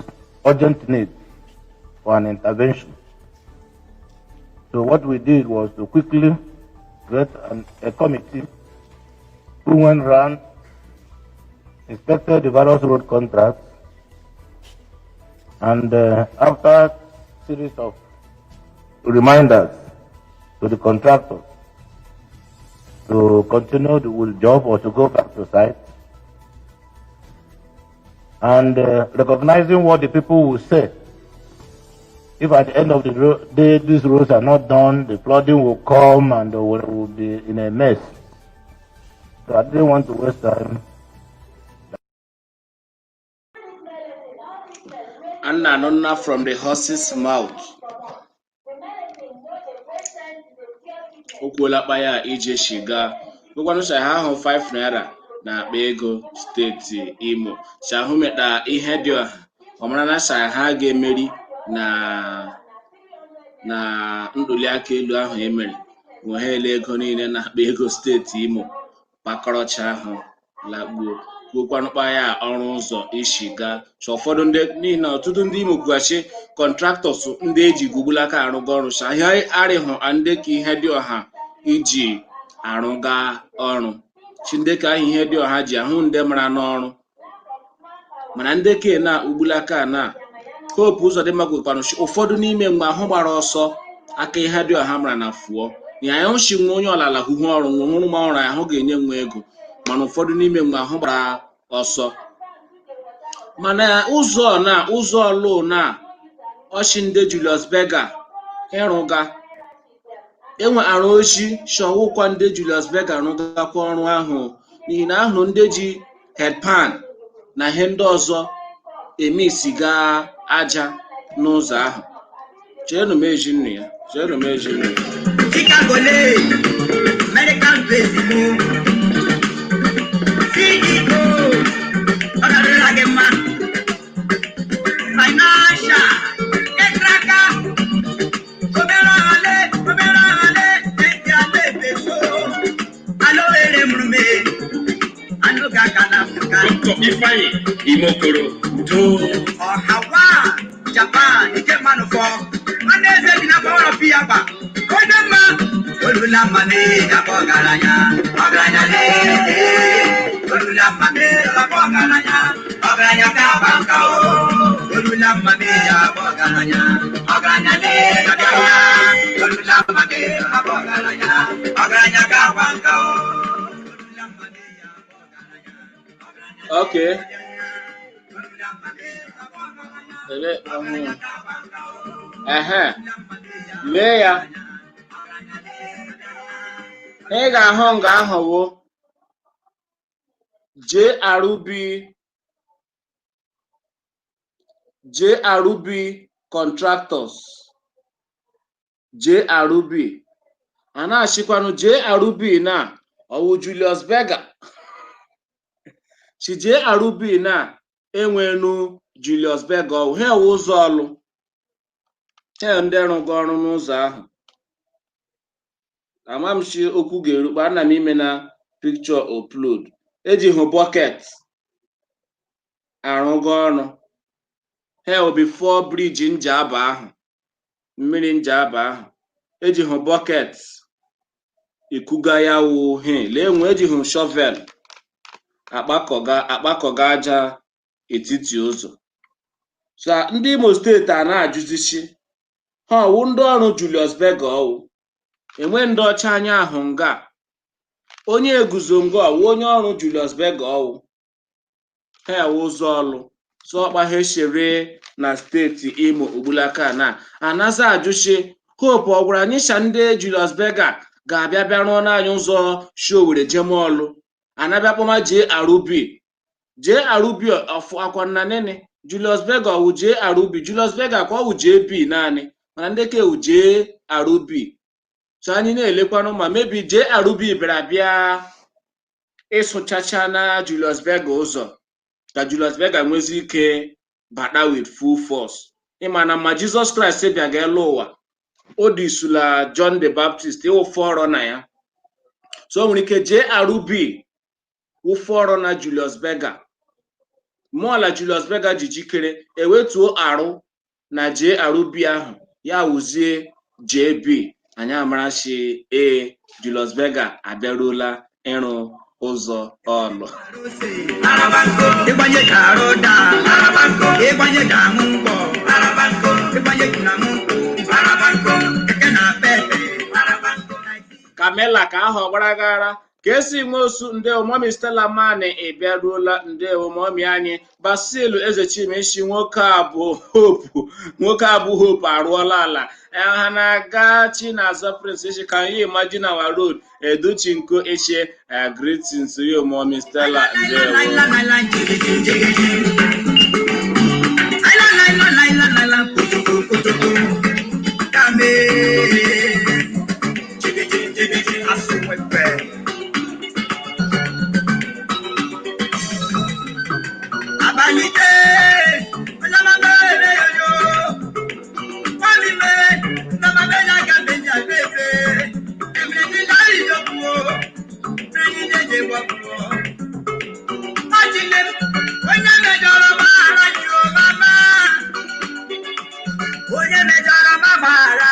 urgent need for an intervention. So what we did was to quickly create a committee who went round, inspected the various road contracts, and after series of reminders to the contractor to continue the with job or to go back to site, and recognizing what the people will say. If at the end of the day these roads are not done, the flooding will come and we will be in a mess. So I didn't want to waste time. Anna Nonna from the horse's mouth. O kwuola kpa ya ije shiga bụkwanụ ha ahụ 5 naira na akpa ego steeti Imo si ahụ meta ihe dị ọha ọ mara na sa ha ga-emeri na ntuli aka elu ahụ emere nwe ha ele ego niile na akpa ego steeti Imo kpakọrọcha ahụ lakpuo kwuokwanụ kpa ya ọrụ ụzọ isi gaa so ụfọdụ ndị n'ihi na ọtụtụ ndị Imo kwughachi contractors ndị eji gugbulaka arụga ọrụ so ahịa arịhụ ndị ka ihe dị ọha iji arụga ọrụ chi ndị ka ahụ ihe dị ọha ji ahụ ndị mara n'ọrụ mana ndị ke na ugbulaka na Hope Uzodimma kwukwanụ sị ụfọdụ n'ime mgbe ahụ gbara ọsọ aka ihe dị ọha mara na fụọ na ya shi nwa onye ọlala hụhụ ọrụ nwe hụrụ ma ọrụ ahụ ga-enye nwa ego mana ụfọdụ n'ime mgbe ahụ gbara ọsọ mana ụzọ na ụzọ ọlụ na ọchị ndị Julius Berger ịrụga enwere ozi shọwụkwa ndị Julius Berger rụgakwa ọrụ ahụ n'ihi na ahụrụ ndị ji headpan na ihe ndị ọzọ emisiga aja n'ụzọ ahụ. Chenụ m eji nnu ya, chenụ m eji nnu ya. Chicago le, American base mu. CEO, ọ̀dàdúrà gị mma. Financial, Etraka, obere ole, obere ole, eji ala ebeso. Alo ere mụrụ anụ ga-aka na Afrịka. Dr. Ifeanyi Imokoro Udo. Ọhawa, Japan, ike mmanụ fọ. Nwanne eze bi na fọwọ́rọ̀ fi àgbà. Onye mma, olula mma mee akpọ ọgaranya. Ọgaranya lee, olula mma mee akpọ ọgaranya. Ọgaranya ka agba nka o. Olula mma mee akpọ ọgaranya. Ọgaranya lee, ọgaranya. Olula mma mee akpọ ọgaranya. Ọgaranya ka agba nka o. Olula mma mee akpọ ọgaranya. Ọgaranya olula mma mee akpọ ọgaranya. Ele ọhụụ. Ehe, lee ya. Ị ga-ahụ nga ahụ wụ JRB, JRB Contractors, JRB a na-achịkwanụ JRB na ọwụ Julius Berger si JRB na enwenu Julius Berger ọwụ ha ewu ụzọ ọlụ he ndị rụgo ọrụ n'ụzọ ahụ. Ama m si okwu ga-erukpa ana m ime na picture upload eji hụ bucket arụgo ọrụ. Hell before bridge Njaba ahụ, mmiri Njaba ahụ eji hụ bucket ikuga ya wụ he lee nwe eji hụ shovel akpakọga aja etiti ụzọ. So ndị Imo Steeti a na-ajụzichi ha ọwụ ndị ọrụ Julius Berger, ọwụ enwe ndị ọcha anya ahụ nga onye eguzo nga, ọwụ onye ọrụ Julius Berger, ọwụ ha ewu ụzọ ọlụ so ọkpa ha eshere na steeti Imo ugbulaka na anaza ajụchi Hope ọ gwara anyị sha ndị Julius Berger ga-abịa bịa rụọ n'anyị ụzọ shi Owerri jemọlụ anabịa kpọma JRB JRB ọfụ akwa na nene Julius Berger ọwụ JRB Julius Berger kwa ọwụ JB naanị, mana ndị ka ewu JRB. So anyị na-elekwanụ ma mebi JRB bịara bịa ịsụchacha na Julius Berger ụzọ ka Julius Berger nwezi ike bata with full force. Ịma na ma Jizọs Kraịst bịaga elu ụwa o disula John the Baptist ịwụ forerunner ya, so o nwere ike JRB wụ forerunner Julius Berger mụọla. Julius Berger ji jikere ewetuo arụ na JRB ahụ ya wụzie JB. Anyị amarachi ee Julius Berger abịaruola ịrụ ụzọ ọlụ. Ịgbanye ga-arụ daa, ịgbanye ga-aṅụ mkpọ, ịgbanye na mkpọ, keke na pepe. Kamela ka ahụ ọgbaraghara ka esi nwe osu. Ndewo, Mummy Stella Mani, ị bịaruola. Ndewo, mummy anyị Basilu Ezechimechi. Nwoke a bụ Hope, nwoke a bụ Hope arụọla ala ha na-aga Chinazọ Prince Ishi. Can you imagine our road Educhinko Ishe? Greetings to you, Mummy Stella. Ndewo. Laila, laila, jigiji, jigiji. Laila, laila, laila, laila, kotoko, kotoko. Kame. Jigiji, jigiji, asụnwepe. Abalị onye yoyo. Kwami me, nama me ya ga me ya bebe. Emre ni lai yokuo, mmiri jeje gbọpụọ. Ajile onye mejọrọ maara jụọ mama. Onye mejọrọ magbara.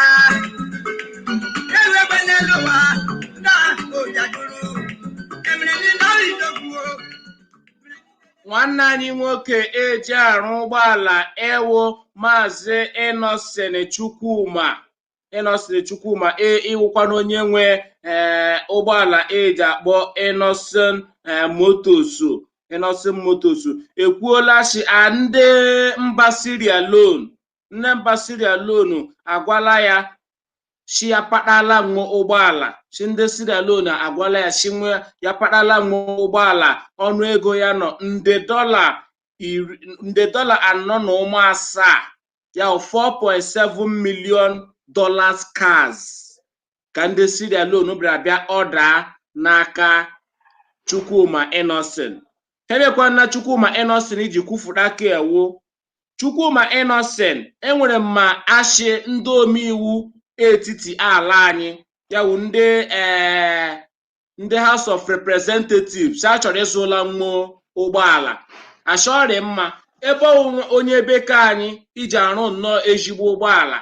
Ewegbe n'elu ụwa na ojajuru. Emre ni lai yokuo. Nwanne anyị nwoke eji arụ ụgbọala ewu Maazị Innocent Chukwuma, Innocent Chukwuma e iwụkwana onye nwe ee ụgbọala eji akpọ Innocent Motors. Innocent Motors ekwuola shi a ndị mba Sierra Leone, ndị mba Sierra Leone agwala ya shi ya kpatala nwe ụgbọala, shi ndị Sierra Leone agwala ya shi nwe ya kpatala nwe ụgbọala ọnụ ego ya nọ nde dọla iri, nde dọla 4.7, ya $4.7 million cars ka ndị Sierra Leone bịara bịa ọda n'aka Chukwuma Innocent. Ebekwana Chukwuma Innocent iji kwufụta ka ewu Chukwuma Innocent enwere mma ashị ndị omeiwu etiti ala anyị ya wụ ndị ndị House of Representatives a chọrọ ịzụla nwa ụgbọala achọrị mma ebe onye bekee anyị iji arụ nnọọ ezigbo ụgbọala.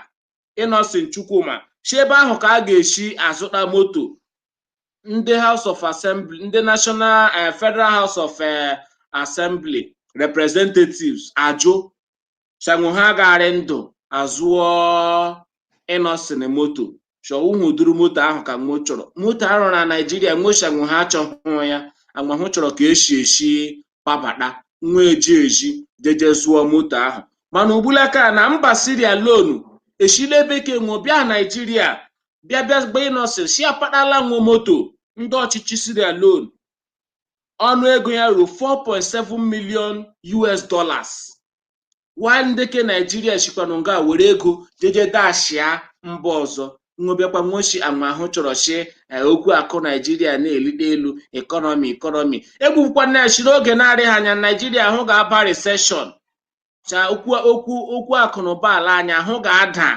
Innocent Chukwuma si ebe ahụ ka a ga-esi azụta moto ndị House of Assembly, ndị National Federal House of Assembly Representatives ajụ chanwu ha garị ndụ azụọ Innocent moto chọọ duru moto ahụ ka nwo chọrọ moto arụ na Naijiria nwo chanwu ha achọghị ya anwahụ chọrọ ka esi esi pabata nwa eji eji jeje zụọ moto ahụ. Mana ugbulaka na mba Sierra Leone eshila bekee nwo bịa Naijiria bịa bịa gba Innocent si akpatala nwo moto ndị ọchịchị Sierra Leone ọnụ ego ya ruru $4.7 million US dollars, while ndị ke Naijiria sikwanụ nga were ego jeje dashia mba ọzọ nwebịakwa nwochi amahụ chọrọ shi okwu akụ Naijiria na-elite elu economy economy egbukwana shi n'oge na-adịghị anya Naijiria ahụ ga-aba recession cha okwu okwu okwu akụ na ụba ala anyị ahụ ga-ada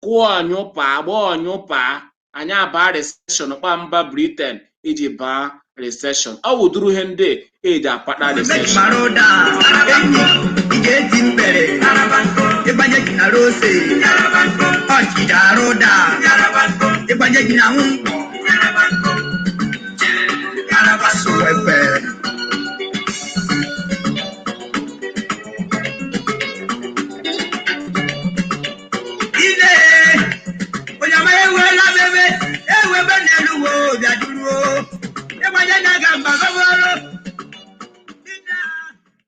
kụọ ọnyụpa gbaa ọnyụpa anyị abaa recession kpa mba Britain iji baa recession. Ọ wụduru ihe ndị Eji akpata recession. Maroda, enyi, ị ga-eti mkpere, ịgbanye gị na rose, ọchịcha arụda, ịgbanye gị na nwụnkwọ, sowepe. Ile, onye ama ewela bebe, ewebe n'elu wo, bịa duruo, ịgbanye na ga mba gọbọrọ.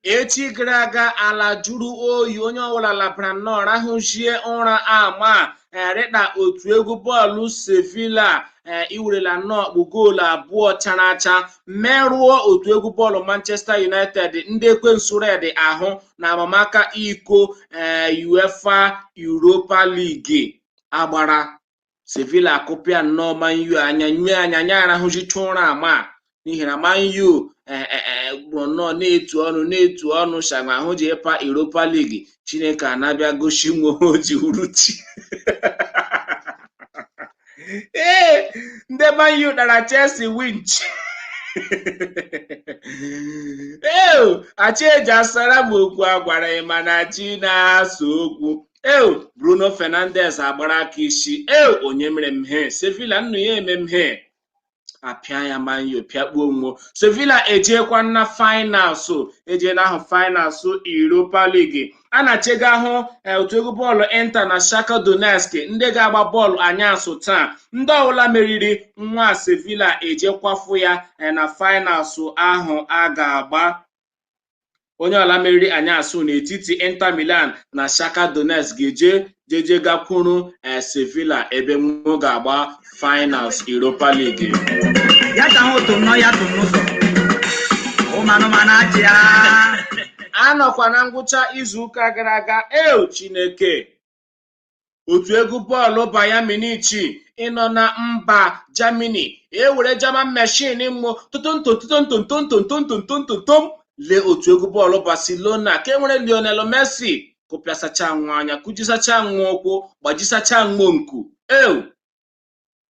Echi gara aga ala jụrụ oyi, onye ọbụla labara nnọọ rahụzie ụra ama rịta otu egwu bọọlụ Sevilla iwerela nnọọ ọkpụ goolu abụọ chara acha merụọ otu egwu bọọlụ Manchester United ndị ekwensu red ahụ na amamaka iko UEFA Europa League agbara. Sevilla akụpịa nnọọ Man U anya nyue anya anya arahụzicha ụra ama n'ihi na Man U gbụrụ nnọọ na-etu ọnụ na-etu ọnụ shagwa ahụ ji ịpa Europa League. Chineke anabịa gosi nwe o ji uruchi. Ee, ndị Man U dara Chelsea winch. Ee, achị eji asara m okwu agwara ya mana chi na-asa okwu. Ee, Bruno Fernandes agbara aka isi. Ee, onye mere m he Sevilla nnu ya eme m he apịa ya Man U pịakpuo nwo. Sevilla ejekwa na finals, ejeela ahụ finals Europa League. A na-achega ahụ otu egwu bọọlụ Inter na Shakhtar Donetsk ndị ga-agba bọọlụ anyasụ taa. Ndị ọbụla meriri nwa Sevilla ejekwafu ya na finals ahụ a ga-agba. Onye ọla meriri anyasụ n'etiti Inter Milan na Shakhtar Donetsk ga-eje jeje gakwuru Sevilla ebe nwo ga-agba finals Europa League. Ya ta hụ tụ nọ ya tụ n'ụzọ. Ụmụ anụmanụ achị ya. Anọkwa na ngwụcha izuụka gara aga, eo Chineke, otu egwu bọọlụ Bayern Munich ịnọ na mba Germany ewere German machine mmụ tụtụntụtụtụntụntụntụntụntụntụntụm lee otu egwu bọọlụ Barcelona ka e nwere Lionel Messi kụpịasacha nwa anya, kụjisacha nwa ụkwụ, gbajisacha nwa nku. Eo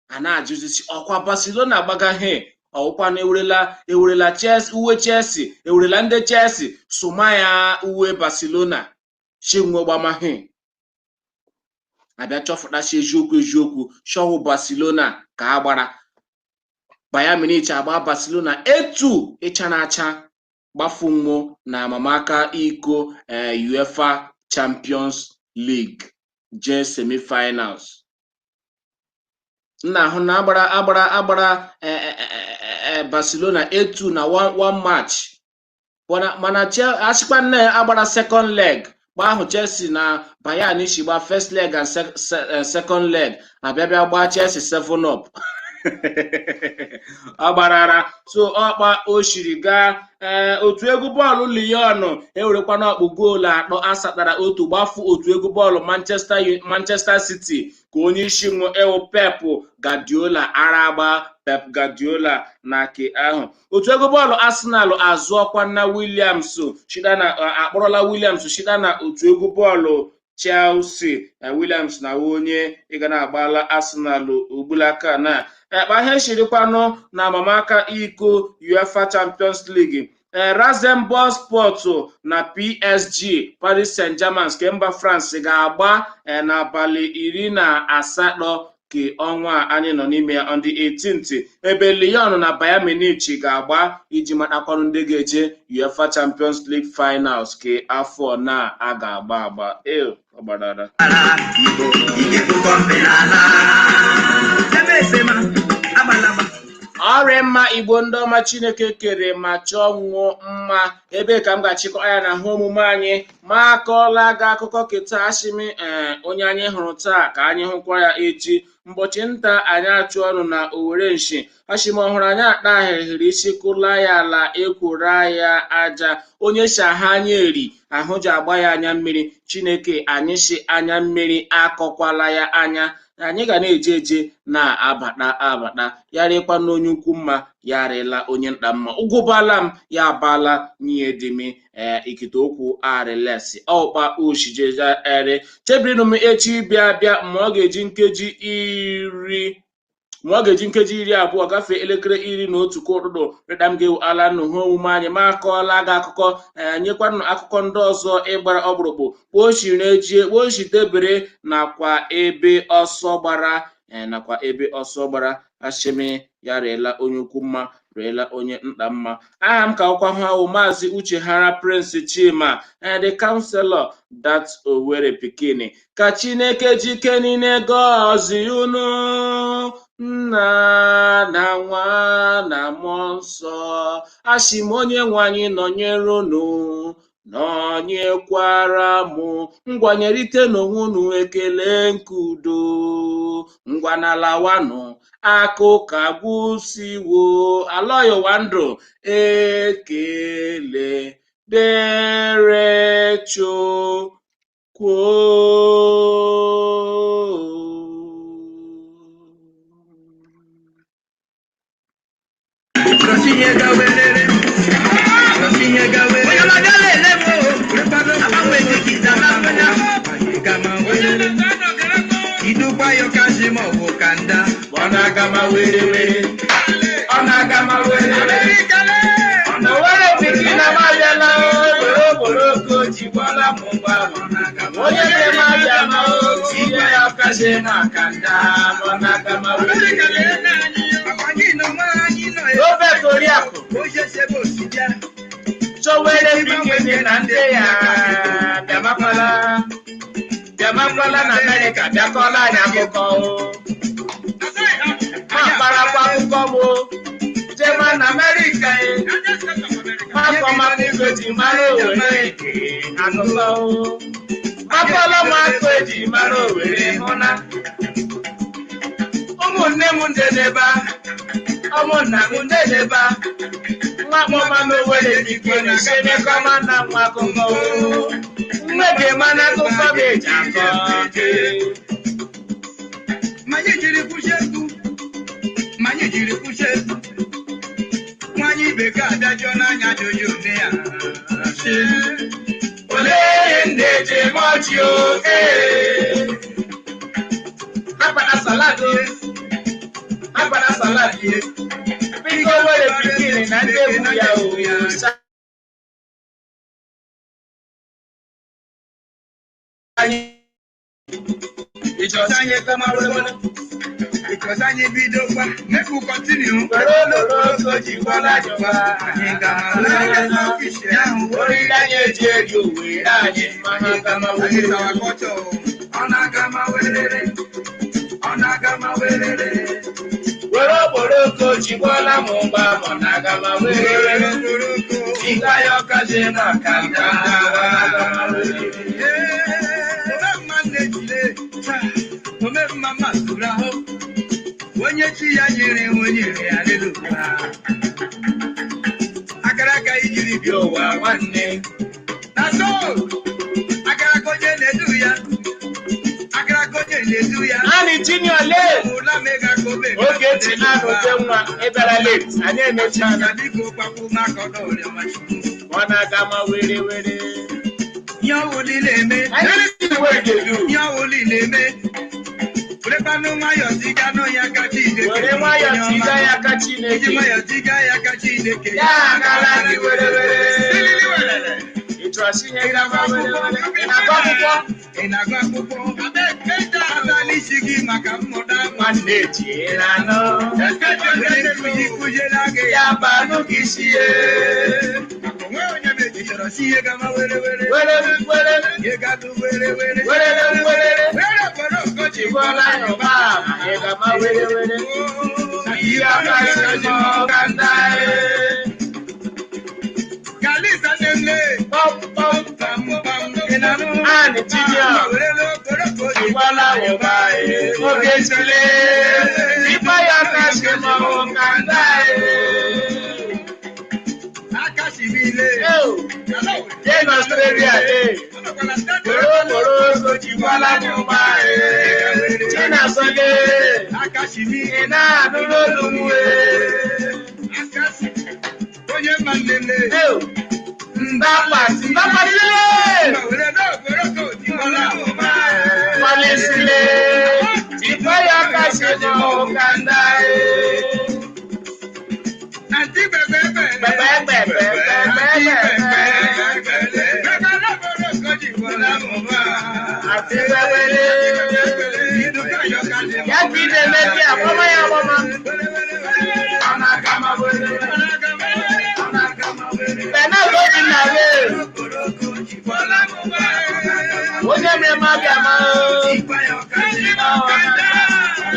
a na-ajụzisi ọkwa Barcelona agbagaghị ọwụkwa na ewerela ewerela Chelsea uwe Chelsea, ewerela ndị Chelsea sụma ya uwe Barcelona chinwe gbamaghị abịa chọfụtachi eziokwu eziokwu shọwụ Barcelona ka a gbara. Bayern Munich agba Barcelona etu ịcha na acha gbafunwo na amamaka iko UEFA Champions League jee semifinals. Nna ahụ na agbara agbara agbara Barcelona etu na one one match, mana asịkwa nne agbara second leg gba ahụ Chelsea na Bayern isi gba first leg and second leg abịabịa gbaa Chelsea 7 up ọ gbarara. So ọkpa o shiri gaa otu egwu bọọlụ Lyon ewerekwana ọkpụ goolu atọ asatara otu gbafu otu egwu bọọlụ Manchester City ka onye isi nwe ewu Pep Guardiola ara agba Pep Guardiola na ke ahụ. Otu egwu bọọlụ Arsenal azụọkwa na Williams shida na akpọrọla Williams shida na otu egwu bọọlụ Chelsea. Williams na onye ịga na-agbala Arsenal ugbulaka na ekpa ihe shirikwanụ na amamaka iko UEFA Champions League. Rasenballsport na PSG Paris Saint-Germain nke mba France ga-agba n'abalị 18 ke ọnwa a anyị nọ n'ime ya, on the 18th, ebe Lyon na Bayern Munich ga-agba iji matakwanụ ndị ga-eje UEFA Champions League finals ke afọ na a ga-agba agba. Ọ gbadara. Igbo, Igbo omenala. Ebe esema, agbalagba. Ọrịa mma Igbo ndị ọma Chineke kere ma chọọ nwụọ mma, ebe ka m ga-achịkọ ya na ha omume anyị ma akọọla gị akụkọ keta ashimi. Ee, onye anyị hụrụ taa ka anyị hụkwa ya echi. Mbọchị nta anyị achụ ọnụ na Owere nshi ashimi ọhụrụ anyị akpa ahịrịhịrị isi kụla ya ala ekwora ya aja onye si ahụ anya eri ahụ ji agba ya anya mmiri. Chineke anyị si anya mmiri akọkwala ya anya. Anyị ga na-eje eje na-abata abata ya rịkwa n'onye ukwu mma ya rịla onye nta mma ụgwụbala m ya abala nye dimi. Ee, ikite okwu arịlesi ọkpa oshijere chebirinu m echi bịa bịa ma ọ ga-eji nkeji iri Mgbe ọ ga-eji nkeji 20 gafee elekere 11 ka ụtụtụ, rịda m ga-ewu ala nnụ omume anyị ma akọọla gị akụkọ, nyekwanụ akụkọ ndị ọzọ ịgbara ọkpụrụkpụ kpochiri ejie kpochitebere nakwa ebe ọsọ gbara, nakwa ebe ọsọ gbara. Ashimi ya rịela onye ukwu mma, rịela onye nta mma. Aha m ka akwụkwọ hụ ahụ Maazị Uche Hara Prince Chima, the counselor that Owerri pikin. Ka Chineke jike niile gọzie unu, nna na nwa na mmụọ nsọ. Asị m onye nwe anyị nọnyere unu, nọnyekwara m. Ngwanyerite n'onwe unu ekele nke udo. Ngwa na lawanụ, akụkọ agwụsiwo. Alọyụwa ndụ, ekele dere Chukwu. Ọ na-aga ma were were, ọ na-aga ma were were. Owere pikin na m abịala o, okporoko jikwala m ngwa. Onye na-eme abịa ma o, tinye ya ọkashi na kanda. Ọ na-aga ma were were. Robert Oriakụ, Sowere pikin na ndị ya bịamakwala, bịamakwala na Amerịka, bịakọla anyị akụkọ o. Ma kparakwa akụkọ m o, jema na Amerịka e. Makọmakọ eji mara Owere akụkọ o. Makọlọ m akụ eji mara Owere hụ na ụmụnne m ndedeba, ụmụnna m ndedeba. Nwa akpọma na Owere pikin shemekọma na nwa akụkọ o. Mmeke mana akụkọ bụ eji akọ. Nwanyị bekee abịajọ n'anya ajụjụ nne ya. Olee ndị eji eme ọchị o? Ee. Akpana salad o. Akpana salad ye. Biko Owere pikin na ndị egwu ya o. Anyị. Ịchọta anyị kama were Because anyị bidokwa, make we continue. Were oloroko jikwala jụwa. Anyị ga-ala Oriri anyị eji eri Owere anyị mma kama Anyị were. sawa kọchọ. Ọ na-aga ma werere. Ọ na-aga ma werere. Were okporoko jikwala m mgba ma na aga ma were were. Ịga ya ọkaji na kanda. Omemma nne-jile, omemma masụrụ ahụ. Onye chi ya nyere onye ya n'elu ụwa. Akara aka ijiri Bi ụwa nwanne. Na so, akara aka onye na-edu ya. Akara aka onye na-edu ya. Naanị Junior lee. Ụla mega ka o mega. Ogechi na-anọte nwa ịbịara late. Anyị emechiela. Ya biko kwapụ maka ọdọ ụlọ Chukwu. Ọ na-aga ma were were. Ihe ọwụ niile eme. Anyị si wee ga-edu. Ihe ọwụ niile eme. Werekwanụ nwayọọ tiganụ ya ka Chineke. Were nwayọọ tiga ya aka Iji Chineke. nwayọọ tiga ya ka Chineke. Ya agala gị were were. Ị chọrọ sinye gama were were. Ị na-agụ akwụkwọ? Ị na-agụ akwụkwọ? Atala isi gị maka mmụta. Nwanne jiela nụ. Onye nkuzi kụziere gị Ya banụ gị sie. Onwe onye ị chọrọ si ihe gama were were. Were were. Ihe gadụ were were. Were were. Were kpọrọ ọkọchị Jikwala nyụba ma ị gama were were. Ihe aka si mọ kanda e. Kalisa nne Pọm pọm. pam pam ị na-anụ? Anị Junior. Were okporoko Jikwala nyụba e. Oge chile. Ife ya aka si mọ kanda e. Aka sibile. Jee n'Australia e. Were okporoko jikwala nyụba e. Chinasole. Aka sibi. Ị na-anụ n'olu m e. Aka si. Onye mma nnenne. Ndapati. Ndapati lele. Were okporoko jikwala ụba. Malisile. Ife ya aka kasi ma ọkanda ee. Àǹtí pẹ̀pẹ̀pẹ̀. Pẹ̀pẹ̀pẹ̀pẹ̀pẹ̀pẹ̀. Àǹtí pẹ̀pẹ̀pẹ̀. Àti pẹpẹlẹ. Ya ka ị na-eme di a, gbọma ya agbọma. Bernard Obinna wee. Onye mere m abịa ma.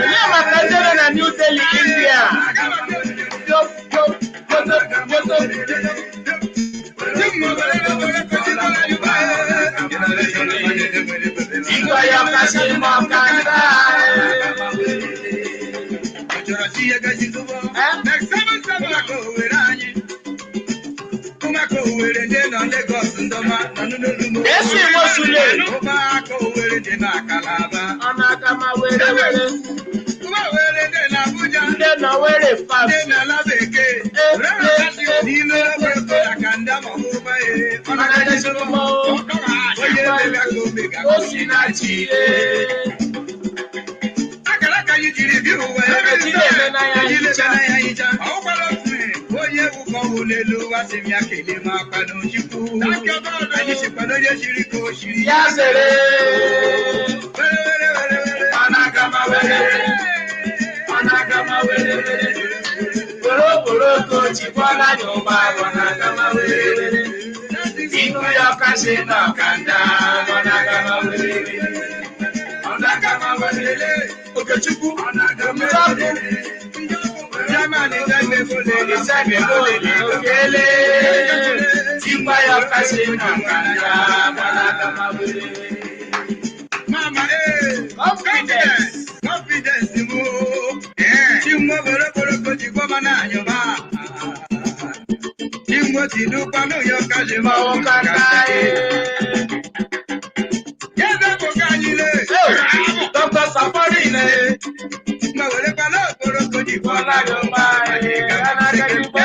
Olee maka ndị nọ na New Delhi, India? Yo, yo, yo, yo, yo, yo. Igwe ya kasị ma ọkanda. Esi Mosule. Ọ na-aga ma were were. Ndị nọ were fast. O si na chi ee. Akara aka anyị jiri bi ụwa Ejide eme n'anya hicha. Ọkwara otu onye wụkọ wụ n'elu ụwa si m ya kelee m akwa n'Chukwu. Anyị sikwa n'onye chiri ka o chiri. Ya sere. Were were were were. Ọ na-aga ma were were. Ọ na-aga ma were were. Boro boroko jikwala n'ụba ọ na-aga ma were were. Iku ya kasị na ọkanda ọ na-aga ma were were. Ọ na-aga ma were were. Okechukwu Ọ na-aga ma were were. Germany jẹ́ Olise Bebole Okele. Tikwa ya kasị na ọkanda ọ na-aga ma were were. Mama, eh, Confidence. confidence mo. Chinwo borokoro ji gbọ́mọ náà yọba. Chinwo ti dúpọ̀ lóyún ọ̀ka ṣe Ma mọ́ ọkanda ee. Yẹ́sẹ̀ kò ká yín lé. Hey, Dr. Safari ne. Mà wẹ̀rẹ̀ pa náà boroko ji gbọ́mọ Bọ́lá yóò máa yẹ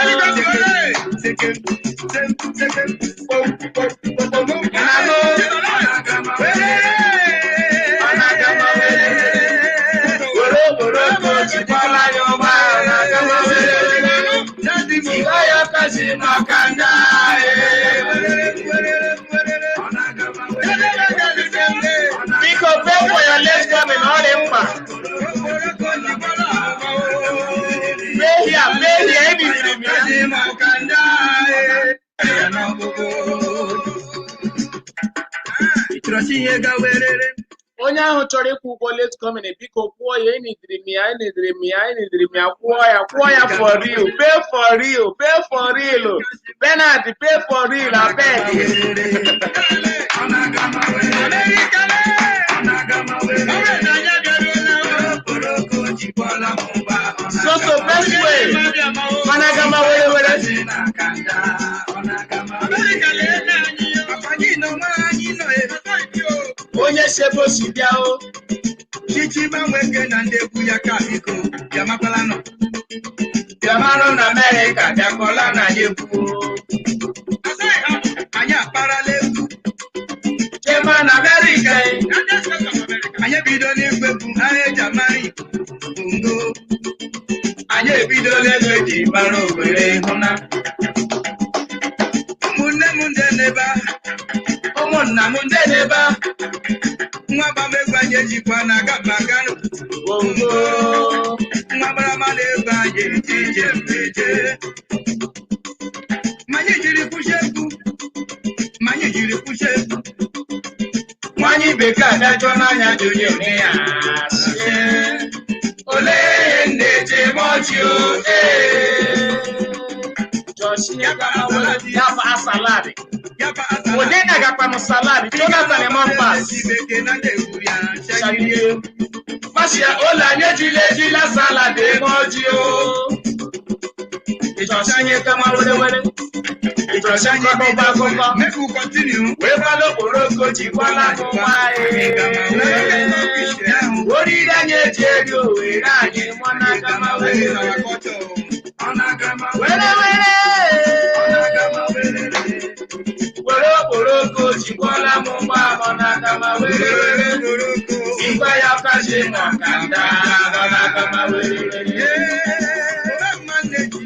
Borokoro jikwala yóò máa na-aga were were. Tikwa ya kasị na ọkanda ee. Biko pay for your late coming, ọ dị mkpa. Pay here, pay here, ebibiri m ya. Onye ahụ chọrọ ịkwụ ụgwọ late coming, biko kwụọ ya, enidiri m ya, enidiri m ya, enidiri m ya, kwụọ ya, kwụọ ya for real, pay for real, pay for real. Bernard, pay for real, abeg. So so best way. Managama were were. Onye sebe o si bịa o. Chichi gbanweke na ndị egwu ya ka biko bịamakwala nọ. Bịamanụ na Amerịka bịakọla na anyị egwu. Anyị akparala egwu. Chema na Amerịka e. Anyị ebidola igwe egwu ha eji amara Igbo bongo. Anyị ebidola ego eji mara Owere hụna. Ụmụnne m ndị n'ebe a, Ụmụnna m ndị n'ebe a. nwa gbamegwu anyị ejikwa na aga maganụ. Bongo. Nwa gbarama na-egwu anyị eje ije mbeje. Ma anyị jiri kwụsị egwu. Ma anyị jiri kwụsị egwu. Nwanyị bekee abịajụọ n'anya jụrụ eme ya sị, olee ihe m na-eji eme ọchị o ee ya bụ asalad. Ya bụ asala. Onye na-agakwanụ salad? Jonathan Emampas. Bekee na ndị egwu ya Shagirie. Masị ya ụlọ anyị ejila ejila salad eme ọjị o. Ịchọsị anyị kama were were. Ịchọsị anyị kọkọ akụkọ. Make we continue. Wee kwala okporoko jikwala akụkọ anyị. Oriri anyị eji eri owere anyị mụ n'aka ma were were. Were were. Were okporoko jikwala m mgba mụ n'aka ma were were. Igwe ya ọkachi Chi m ọkada.